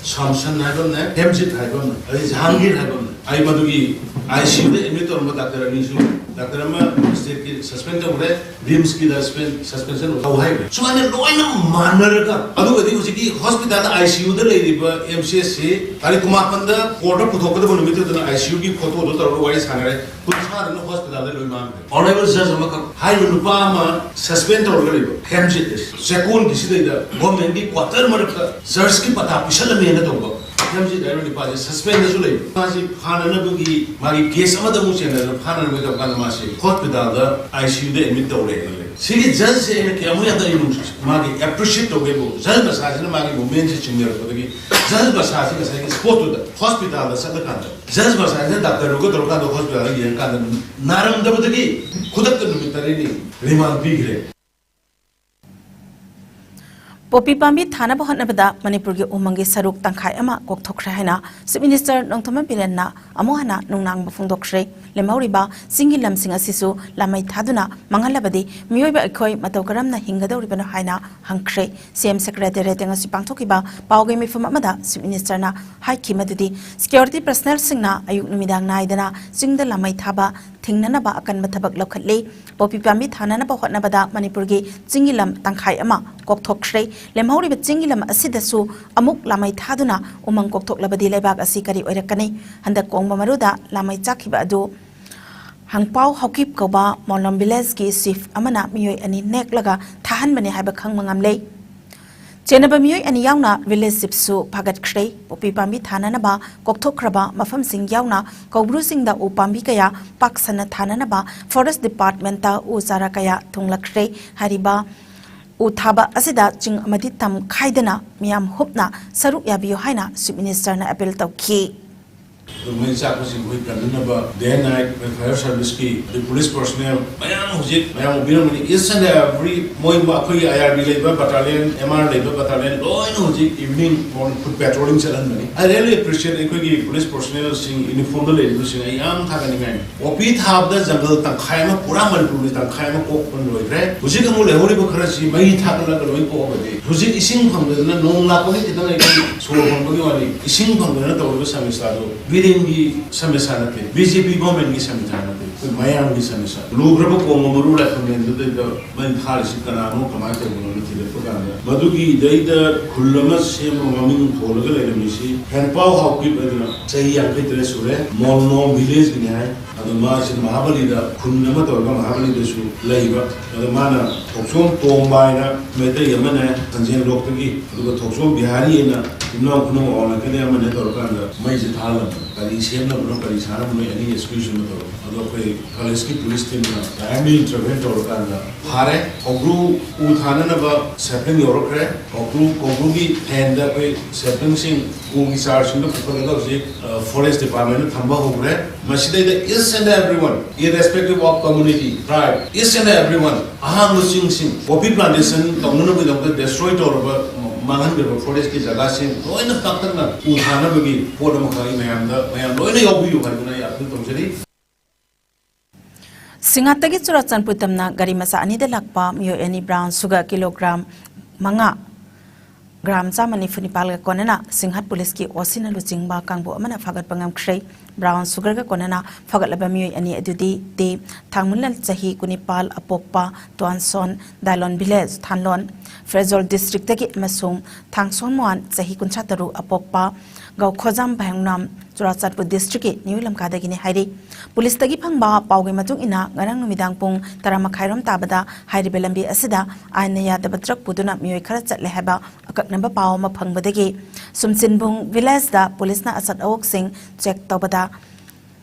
ꯁꯥꯝꯁꯟ ꯍꯥꯏꯕ ꯑꯃꯅꯦ, ꯍꯦꯝꯖꯤꯠ ꯍꯥꯏꯕ ꯑꯃꯅꯦ, ꯑꯗꯩ ꯖꯍꯥꯡꯒꯤꯔ ꯍꯥꯏꯕ ꯑꯃꯅꯦ꯫ ꯑꯩ ꯃꯗꯨꯒꯤ ꯑꯥꯏ ꯁꯤ ꯌꯨꯗ ꯑꯦꯗꯃꯤꯠ ꯇꯧꯔꯝꯕ ꯗꯥꯛꯇꯔ ꯑꯅꯤꯁꯨ, ꯗꯥꯛꯇꯔ ꯑꯃ ꯁ꯭ꯇꯦꯠꯀꯤ ꯁꯁꯄꯦꯟ ꯇꯧꯈ꯭ꯔꯦ, ꯔꯤꯝꯁꯀꯤꯗ ꯁꯁꯄꯦꯟ ꯁꯁꯄꯦꯟꯁꯟ ꯇꯧ ꯍꯥꯏꯈ꯭ꯔꯦ꯫ ꯁꯨꯃꯥꯏꯅ ꯂꯣꯏꯅ ꯃꯥꯟꯅꯔꯒ, ꯑꯗꯨꯒꯗꯤ ꯍꯧꯖꯤꯛꯀꯤ ꯍꯣꯁꯄꯤꯇꯥꯜꯗ ꯑꯥꯏ ꯁꯤ ꯌꯨꯗ ꯂꯩꯔꯤꯕ ꯑꯦꯝ ꯁꯤ ꯑꯦꯁ ꯁꯤ ꯇꯥꯔꯤꯛ ꯀꯨꯟꯃꯥꯄꯟꯗ ꯀꯣꯔꯠꯇ ꯄꯨꯊꯣꯛꯀꯗꯕ ꯅꯨꯃꯤꯠꯇꯨꯗꯅ ꯑꯥꯏ ꯁꯤ ꯌꯨꯒꯤ ꯐꯣꯇꯣꯗꯣ ꯇꯧꯔꯒ ꯋꯥꯔꯤ ꯁꯥꯟꯅꯔꯦ꯫ ꯀꯨꯟꯊ꯭ꯔꯥꯗꯨꯅ ꯍꯣꯁꯄꯤꯇꯥꯜꯗ ꯂꯣꯏ ꯃꯥꯡꯈ꯭ꯔꯦ꯫ ꯑꯣꯅꯔꯦꯕꯜ ꯖꯖ ꯑꯃꯈꯛ ꯍꯥꯏꯔꯤꯕ ꯅꯨꯄꯥ ꯑꯃ ꯁꯁꯄꯦꯟ ꯇꯧꯔꯒ ꯂꯩꯕ ꯍꯦꯝꯖꯤꯠ ꯑꯁꯤ ꯆꯦꯛꯀꯣꯟꯒꯤꯁꯤꯗꯩꯗ ꯒꯣꯔꯃꯦꯟꯒꯤ ꯀ꯭ꯋꯥꯇꯔ ꯃꯔꯛꯇ ꯆꯔꯆꯀꯤ ꯄꯇꯥ ꯄꯤꯁꯜꯂꯝꯃꯦꯅ ꯇꯧꯕ ꯍꯦꯝꯖꯤꯠ ꯍꯥꯏꯔꯤꯕ ꯅꯨꯄꯥꯁꯦ ꯁꯁꯄꯦꯟꯗꯁꯨ ꯂꯩꯕ꯫ ꯃꯥꯁꯤ ꯐꯥꯅꯅꯕꯒꯤ ꯃꯥꯒꯤ ꯀꯦꯁ ꯑꯃꯗ ꯑꯃꯨꯛ ꯆꯦꯟꯅꯗꯅ ꯐꯥꯅꯅꯕꯒꯤ ꯇꯧꯕ ꯀꯥꯟꯗ ꯃꯥꯁꯤ ꯍꯣꯁꯄꯤꯇꯥꯜꯗ ꯑꯥꯏ ꯁꯤ ꯌꯨꯗ ꯑꯦꯗꯃꯤꯠ ꯇꯧꯔꯦꯅ ꯂꯩ꯫ ꯁꯤꯒꯤ ꯖꯖꯁꯦ ꯑꯩꯅ ꯀꯌꯥꯃꯨꯛ ꯌꯥꯝꯅ ꯑꯩ ꯅꯨꯡꯁꯤ-, ꯃꯥꯒꯤ ꯑꯦꯄ꯭ꯔꯤꯁꯤꯌꯦꯠ ꯇꯧꯒꯦꯕꯨ, ꯖꯖ ꯃꯁꯥꯁꯤꯅ ꯃꯥꯒꯤ ꯃꯨꯞꯃꯦꯟꯁꯦ ꯆꯤꯡꯅꯔꯛꯄꯗꯒꯤ ꯖꯖ ꯃꯁꯥꯁꯤ ꯉꯁꯥꯏꯒꯤ ꯁ꯭ꯄꯣꯠꯇꯨꯗ ꯍꯣꯁꯄꯤꯇꯥꯜꯗ ꯆꯠꯂꯀꯥꯟꯗ ꯖꯖ ꯃꯁꯥꯁꯤꯅ ꯗꯥꯛꯇꯔꯗꯨꯒ ꯇꯧꯔꯀꯥꯟꯗ ꯍꯣꯁꯄꯤꯇꯥꯜꯗ ꯌꯦꯡꯉꯀꯥꯟꯗ ꯅꯥꯔꯝꯗꯕꯗꯒꯤ ꯈꯨꯗꯛꯇ ꯅꯨꯃꯤꯠ ꯇꯔꯦꯠꯅꯤ ꯔꯤꯃꯥꯟ ꯄꯤꯈ꯭ꯔꯦ꯫ ꯄꯣꯄꯤ ꯄꯥꯝꯕꯤ ꯊꯥꯅꯕ ꯍꯣꯠꯅꯕꯗ ꯃꯅꯤꯄꯨꯔꯒꯤ ꯎꯃꯪꯒꯤ ꯁꯔꯨꯛ ꯇꯪꯈꯥꯏ ꯑꯃ ꯀꯣꯛꯊꯣꯛꯈ꯭ꯔꯦ ꯍꯥꯏꯅ ꯆꯤꯐ ꯃꯤꯅꯤꯁꯇꯔ ꯅꯣꯡꯊꯣꯝꯕꯝ ꯕꯤꯔꯦꯟꯅ ꯑꯃꯨꯛ ꯍꯟꯅ ꯅꯨꯡꯅꯥꯡꯕ ꯐꯣꯡꯗꯣꯛꯈ꯭ꯔꯦ꯫ ꯂꯦꯝꯍꯧꯔꯤꯕ ꯆꯤꯡꯒꯤ ꯂꯝꯁꯤꯡ ꯑꯁꯤꯁꯨ ꯂꯥꯃꯩ ꯊꯥꯗꯨꯅ ꯃꯥꯡꯍꯜꯂꯕꯗꯤ ꯃꯤꯑꯣꯏꯕ ꯑꯩꯈꯣꯏ ꯃꯇꯧ ꯀꯔꯝꯅ ꯍꯤꯡꯒꯗꯧꯔꯤꯕꯅꯣ ꯍꯥꯏꯅ ꯍꯪꯈ꯭ꯔꯦ꯫ ꯁꯤ ꯑꯦꯝ ꯁꯦꯀ꯭ꯔꯦꯇꯦꯔꯤꯌꯦꯠꯇ ꯉꯁꯤ ꯄꯥꯡꯊꯣꯛꯈꯤꯕ ꯄꯥꯎꯒꯤ ꯃꯤꯐꯝ ꯑꯃꯗ ꯆꯤꯐ ꯃꯤꯅꯤꯁꯇꯔꯅ ꯍꯥꯏꯈꯤ ꯃꯗꯨꯗꯤ ꯁꯦꯀ꯭ꯌꯨꯔꯤꯇꯤ ꯄꯔꯁꯅꯦꯜꯁꯤꯡꯅ ꯑꯌꯨꯛ ꯅꯨꯃꯤꯗꯥꯡ ꯅꯥꯏꯗꯅ ꯆꯤꯡꯗ ꯂꯥꯃꯩ ꯊꯥꯕ ꯊꯤꯡꯅꯅꯕ ꯑꯀꯟꯕ ꯊꯕꯛ ꯂꯧꯈꯠꯂꯤ꯫ ꯄꯣꯄꯤ ꯄꯥꯝꯕꯤ ꯊꯥꯅꯅꯕ ꯍꯣꯠꯅꯕꯗ ꯃꯅꯤꯄꯨꯔꯒꯤ ꯆꯤꯡꯒꯤ ꯂꯝ ꯇꯪꯈꯥꯏ ꯑꯃ ꯀꯣꯛꯊꯣꯛꯈ꯭ꯔꯦ꯫ ꯂꯦꯝꯍꯧꯔꯤꯕ ꯆꯤꯡꯒꯤ ꯂꯝ ꯑꯁꯤꯗꯁꯨ ꯑꯃꯨꯛ ꯂꯥꯃꯩ ꯊꯥꯗꯨꯅ ꯎꯃꯪ ꯀꯣꯛꯊꯣꯛꯂꯕꯗꯤ ꯂꯩꯕꯥꯛ ꯑꯁꯤ ꯀꯔꯤ ꯑꯣꯏꯔꯛꯀꯅꯤ? ꯍꯟꯗꯛ ꯀꯣꯡꯕ ꯃꯔꯨꯗ ꯂꯥꯃꯩ ꯆꯥꯛꯈꯤꯕ ꯑꯗꯨ ꯍꯪꯄꯥꯎ ꯍꯥꯎꯀꯤꯞ ꯀꯧꯕ ꯃꯣꯂꯣꯝ ꯚꯤꯂꯦꯖꯀꯤ ꯆꯤꯐ ꯑꯃꯅ ꯃꯤꯑꯣꯏ ꯑꯅꯤ ꯅꯦꯛꯂꯒ ꯊꯥꯍꯟꯕꯅꯤ ꯍꯥꯏꯕ ꯈꯪꯕ ꯉꯝꯂꯦ꯫ ꯆꯦꯟꯅꯕ ꯃꯤꯑꯣꯏ ꯑꯅꯤ ꯌꯥꯎꯅ ꯚꯤꯂꯦꯖ ꯆꯤꯐꯁꯨ ꯐꯥꯒꯠꯈ꯭ꯔꯦ꯫ ꯄꯣꯄꯤ ꯄꯥꯝꯕꯤ ꯊꯥꯅꯅꯕ ꯀꯣꯛꯊꯣꯛꯈ꯭ꯔꯕ ꯃꯐꯝꯁꯤꯡ ꯌꯥꯎꯅ ꯀꯧꯕ꯭ꯔꯨꯁꯤꯡꯗ ꯎ ꯄꯥꯝꯕꯤ ꯀꯌꯥ ꯄꯥꯛ ꯁꯟꯅ ꯊꯥꯅꯅꯕ ꯐꯣꯔꯦꯁ ꯗꯤꯄꯥꯔꯠꯃꯦꯟꯇ ꯎ ꯆꯥꯔꯥ ꯀꯌꯥ ꯊꯨꯡꯂꯛꯈ꯭ꯔꯦ꯫ ꯍꯥꯏꯔꯤꯕ ꯎ ꯊꯥꯕ ꯑꯁꯤꯗ ꯆꯤꯡ ꯑꯃꯗꯤ ꯇꯝ ꯈꯥꯏꯗꯅ ꯃꯤꯌꯥꯝ ꯍꯨꯞꯅ ꯁꯔꯨꯛ ꯌꯥꯕꯤꯌꯨ ꯍꯥꯏꯅ ꯆꯤꯐ ꯃꯤꯅꯤꯁꯇꯔꯅ ꯑꯦꯄꯤꯜ ꯇꯧꯈꯤ꯫ ꯑꯗꯨ ꯃꯩ ꯆꯥꯛꯄꯁꯤꯡ ꯑꯩꯈꯣꯏ ꯀꯟꯅꯅꯕ day and night ꯑꯩꯈꯣꯏ fire service ꯀꯤ ꯑꯗꯩ police personnel ꯃꯌꯥꯝ ꯍꯧꯖꯤꯛ ꯃꯌꯥꯝ ꯎꯕꯤꯔꯝꯒꯅꯤ꯫ Each and every ꯃꯣꯏ ꯑꯩꯈꯣꯏꯒꯤ I R B ꯂꯩꯕ battalion, M R ꯂꯩꯕ battalion ꯂꯣꯏꯅ ꯍꯧꯖꯤꯛ evening morning foot patrolling ꯆꯠꯍꯟꯕꯅꯤ꯫ I really appreciate ꯑꯩꯈꯣꯏꯒꯤ police personnel ꯁꯤꯡ uniform ꯗ ꯂꯩꯔꯤꯕꯁꯤꯡ ꯑꯩ ꯌꯥꯝ ꯊꯥꯒꯠꯅꯤꯡꯉꯥꯏ꯫ ꯄꯣꯄꯤ ꯊꯥꯕꯗ ꯖꯪꯒꯜ ꯇꯪꯈꯥꯏ ꯑꯃ, ꯄꯨꯔꯥ ꯃꯅꯤꯄꯨꯔꯒꯤ ꯇꯪꯈꯥꯏ ꯑꯃ ꯀꯣꯛꯄ ꯂꯣꯏꯈ꯭ꯔꯦ꯫ ꯍꯧꯖꯤꯛ ꯑꯃꯨꯛ ꯂꯩꯍꯧꯔꯤꯕ ꯈꯔꯁꯤ ꯃꯩ ꯊꯥꯒꯠꯂꯒ ꯂꯣꯏ ꯀꯣꯛꯑꯒꯗꯤ, ꯍꯧꯖꯤꯛ ꯏꯁꯤꯡ ꯐꯪꯗꯗꯅ, ꯅꯣꯡ ꯂꯥꯛꯄꯒꯤ ꯈꯤꯇꯪ ꯑꯩꯈꯣꯏ ꯁꯣꯔ ꯍꯣꯟꯕꯒꯤ ꯋꯥꯅꯤ, ꯏꯁꯤꯡ ꯐꯪꯗꯗꯅ ꯇꯧꯔꯤꯕ ꯁꯃꯁ꯭ꯌꯥꯗꯨ ꯕꯤꯔꯦꯟꯒꯤ ꯁꯃꯁ꯭ꯌꯥ ꯅꯠꯇꯦ, B J P government ꯀꯤ ꯁꯃꯁ꯭ꯌꯥ ꯅꯠꯇꯦ, ꯑꯩꯈꯣꯏ ꯃꯌꯥꯝꯒꯤ ꯁꯃꯁ꯭ꯌꯥ꯫ ꯂꯨꯈ꯭ꯔꯕ ꯀꯣꯝꯕ ꯃꯔꯨ ꯂꯥꯏꯐꯝꯂꯦꯟꯗꯨꯗꯩꯗ ꯃꯩ ꯊꯥꯔꯤꯁꯤ ꯀꯅꯥꯅꯣ, ꯀꯃꯥꯏꯅ ꯇꯧꯕꯅꯣꯅ ꯊꯤꯒꯠꯄ ꯀꯥꯟꯗ, ꯃꯗꯨꯒꯤꯗꯩꯗ ꯈꯨꯜ ꯑꯃ ꯁꯦꯝꯕ ꯃꯃꯤꯡ ꯊꯣꯜꯂꯒ ꯂꯩꯔꯝꯃꯤꯁꯤ ꯍꯦꯟꯄꯥꯎ ꯍꯥꯎꯀꯤꯞ ꯍꯥꯏꯗꯅ ꯆꯍꯤ ꯌꯥꯡꯈꯩ ꯇꯔꯦꯠ ꯁꯨꯔꯦ, ꯃꯣꯜꯅꯣ village ꯀꯤꯅꯤ ꯍꯥꯏ꯫ ꯑꯗꯣ ꯃꯥꯁꯤꯅ ꯃꯍꯥꯕꯂꯤꯗ ꯈꯨꯟ ꯑꯃ ꯇꯧꯔꯒ ꯃꯍꯥꯕꯂꯤꯗꯁꯨ ꯂꯩꯕ꯫ ꯑꯗꯣ ꯃꯥꯅ ꯊꯣꯛꯆꯣꯝ ꯇꯣꯝꯕ ꯍꯥꯏꯅ ꯃꯩꯇꯩ ꯑꯃꯅꯦ ꯁꯟꯖꯦꯟ ꯂꯣꯛꯇꯒꯤ, ꯑꯗꯨꯒ ꯊꯣꯛꯆꯣꯝ ꯕꯤꯍꯥꯔꯤ ꯍꯥꯏꯅ ꯏꯝꯅꯥꯎ ꯈꯨꯅꯧ ꯑꯋꯥꯡ ꯂꯩꯀꯥꯏꯗꯒꯤ ꯑꯃꯅꯦ ꯇꯧꯔꯀꯥꯟꯗ ꯃꯩꯁꯦ ꯊꯥꯍꯜꯂꯝꯕ꯫ ꯀꯔꯤ ꯁꯦꯝꯅꯕꯅꯣ, ꯀꯔꯤ ꯁꯥꯅꯕꯅꯣ, any excuse ꯑꯃ ꯇꯧꯔꯣ꯫ ꯑꯗꯣ ꯑꯩꯈꯣꯏ college ꯀꯤ police team ꯅ timely intervene ꯇꯧꯔꯀꯥꯟꯗ ꯐꯥꯔꯦ꯫ ꯀꯧꯕ꯭ꯔꯨ ꯎ ꯊꯥꯅꯅꯕ sapling ꯌꯧꯔꯛꯈ꯭ꯔꯦ꯫ ꯀꯧꯕ꯭ꯔꯨ, ꯀꯧꯕ꯭ꯔꯨꯒꯤ ꯐꯦꯟꯗ ꯑꯩꯈꯣꯏ sapling ꯁꯤꯡ ꯎꯒꯤ ꯆꯥꯔꯁꯤꯡꯗꯣ ꯄꯨꯈꯠꯂꯒ ꯍꯧꯖꯤꯛ, ꯑ, forest department ꯅ ꯊꯝꯕ ꯍꯧꯈ꯭ꯔꯦ꯫ ꯃꯁꯤꯗꯩꯗ each and everyone, irrespective of community, tribe, each and everyone, ꯑꯍꯥꯡꯕ ꯆꯤꯡꯁꯤꯡ, poppy plantation ꯇꯧꯅꯅꯕꯒꯤꯗꯃꯛꯇ destroy ꯇꯧꯔꯕ, ꯃꯥꯡꯍꯟꯈ꯭ꯔꯕ forest ꯀꯤ ꯖꯒꯥꯁꯤꯡ ꯂꯣꯏꯅ ꯄꯥꯛꯇꯛꯅ ꯎ ꯊꯥꯅꯕꯒꯤ ꯄꯣꯠ ꯑꯃꯈꯛ ꯑꯩ ꯃꯌꯥꯝꯗ, ꯃꯌꯥꯝ ꯂꯣꯏꯅ ꯌꯥꯎꯕꯤꯌꯨ ꯍꯥꯏꯗꯨꯅ ꯑꯩ appeal ꯇꯧꯖꯔꯤ꯫ ꯁꯤꯡꯍꯠꯇꯒꯤ ꯆꯨꯔꯥꯆꯥꯟꯄꯨꯔ ꯇꯝꯅ ꯒꯥꯔꯤ ꯃꯆꯥ ꯑꯅꯤꯗ ꯂꯥꯛꯄ ꯃꯤꯑꯣꯏ ꯑꯅꯤ brown sugar kilogram ꯃꯉꯥ, gram ꯆꯥꯝꯃ ꯅꯤꯐꯨ ꯅꯤꯄꯥꯜꯒ ꯀꯣꯟꯅꯅ ꯁꯤꯡꯍꯠ police ꯀꯤ O C ꯅ ꯂꯨꯆꯤꯡꯕ ꯀꯥꯡꯕꯨ ꯑꯃꯅ ꯐꯥꯒꯠꯄ ꯉꯝꯈ꯭ꯔꯦ꯫ Brown sugar ꯒ ꯀꯣꯟꯅꯅ ꯐꯥꯒꯠꯂꯕ ꯃꯤꯑꯣꯏ ꯑꯅꯤ ꯑꯗꯨꯗꯤ ꯇꯦ ꯊꯥꯡꯃꯨꯂꯜ, ꯆꯍꯤ ꯀꯨꯟꯅꯤꯄꯥꯜ, ꯑꯄꯣꯛꯄ ꯇꯣꯟꯁꯣꯟ, ꯗꯥꯏꯂꯣꯟ village, ꯊꯥꯟꯂꯣꯟ, ꯐꯦꯔꯖꯣꯜ district ꯇꯒꯤ, ꯑꯃꯁꯨꯡ ꯊꯥꯡꯁꯣꯟ ꯃꯣꯍꯟ, ꯆꯍꯤ ꯀꯨꯟꯊ꯭ꯔꯥ ꯇꯔꯨꯛ, ꯑꯄꯣꯛꯄ ꯒꯧꯈꯣꯖꯥꯝ ꯚꯥꯏꯌꯣꯡꯅꯥꯝ, ꯆꯨꯔꯥꯆꯥꯟꯄꯨꯔ district ꯀꯤ ꯅ꯭ꯌꯨ ꯂꯝꯀꯥꯗꯒꯤꯅꯤ ꯍꯥꯏꯔꯤ꯫ Police ꯇꯒꯤ ꯐꯪꯕ ꯄꯥꯎꯒꯤ ꯃꯇꯨꯡ ꯏꯟꯅ, ꯉꯔꯥꯡ ꯅꯨꯃꯤꯗꯥꯡ ꯄꯨꯡ ꯇꯔꯥ ꯃꯈꯥꯏꯔꯣꯝ ꯇꯥꯕꯗ ꯍꯥꯏꯔꯤꯕ ꯂꯝꯕꯤ ꯑꯁꯤꯗ ꯑꯥꯏꯟꯅ ꯌꯥꯗꯕ truck ꯄꯨꯗꯨꯅ ꯃꯤꯑꯣꯏ ꯈꯔ ꯆꯠꯂꯦ ꯍꯥꯏꯕ ꯑꯀꯛꯅꯕ ꯄꯥꯎ ꯑꯃ ꯐꯪꯕꯗꯒꯤ ꯁꯨꯝꯆꯤꯟꯕꯨꯡ village ꯇ police ꯅ ꯑꯆꯠ ꯑꯋꯣꯛꯁꯤꯡ check ꯇꯧꯕꯗ,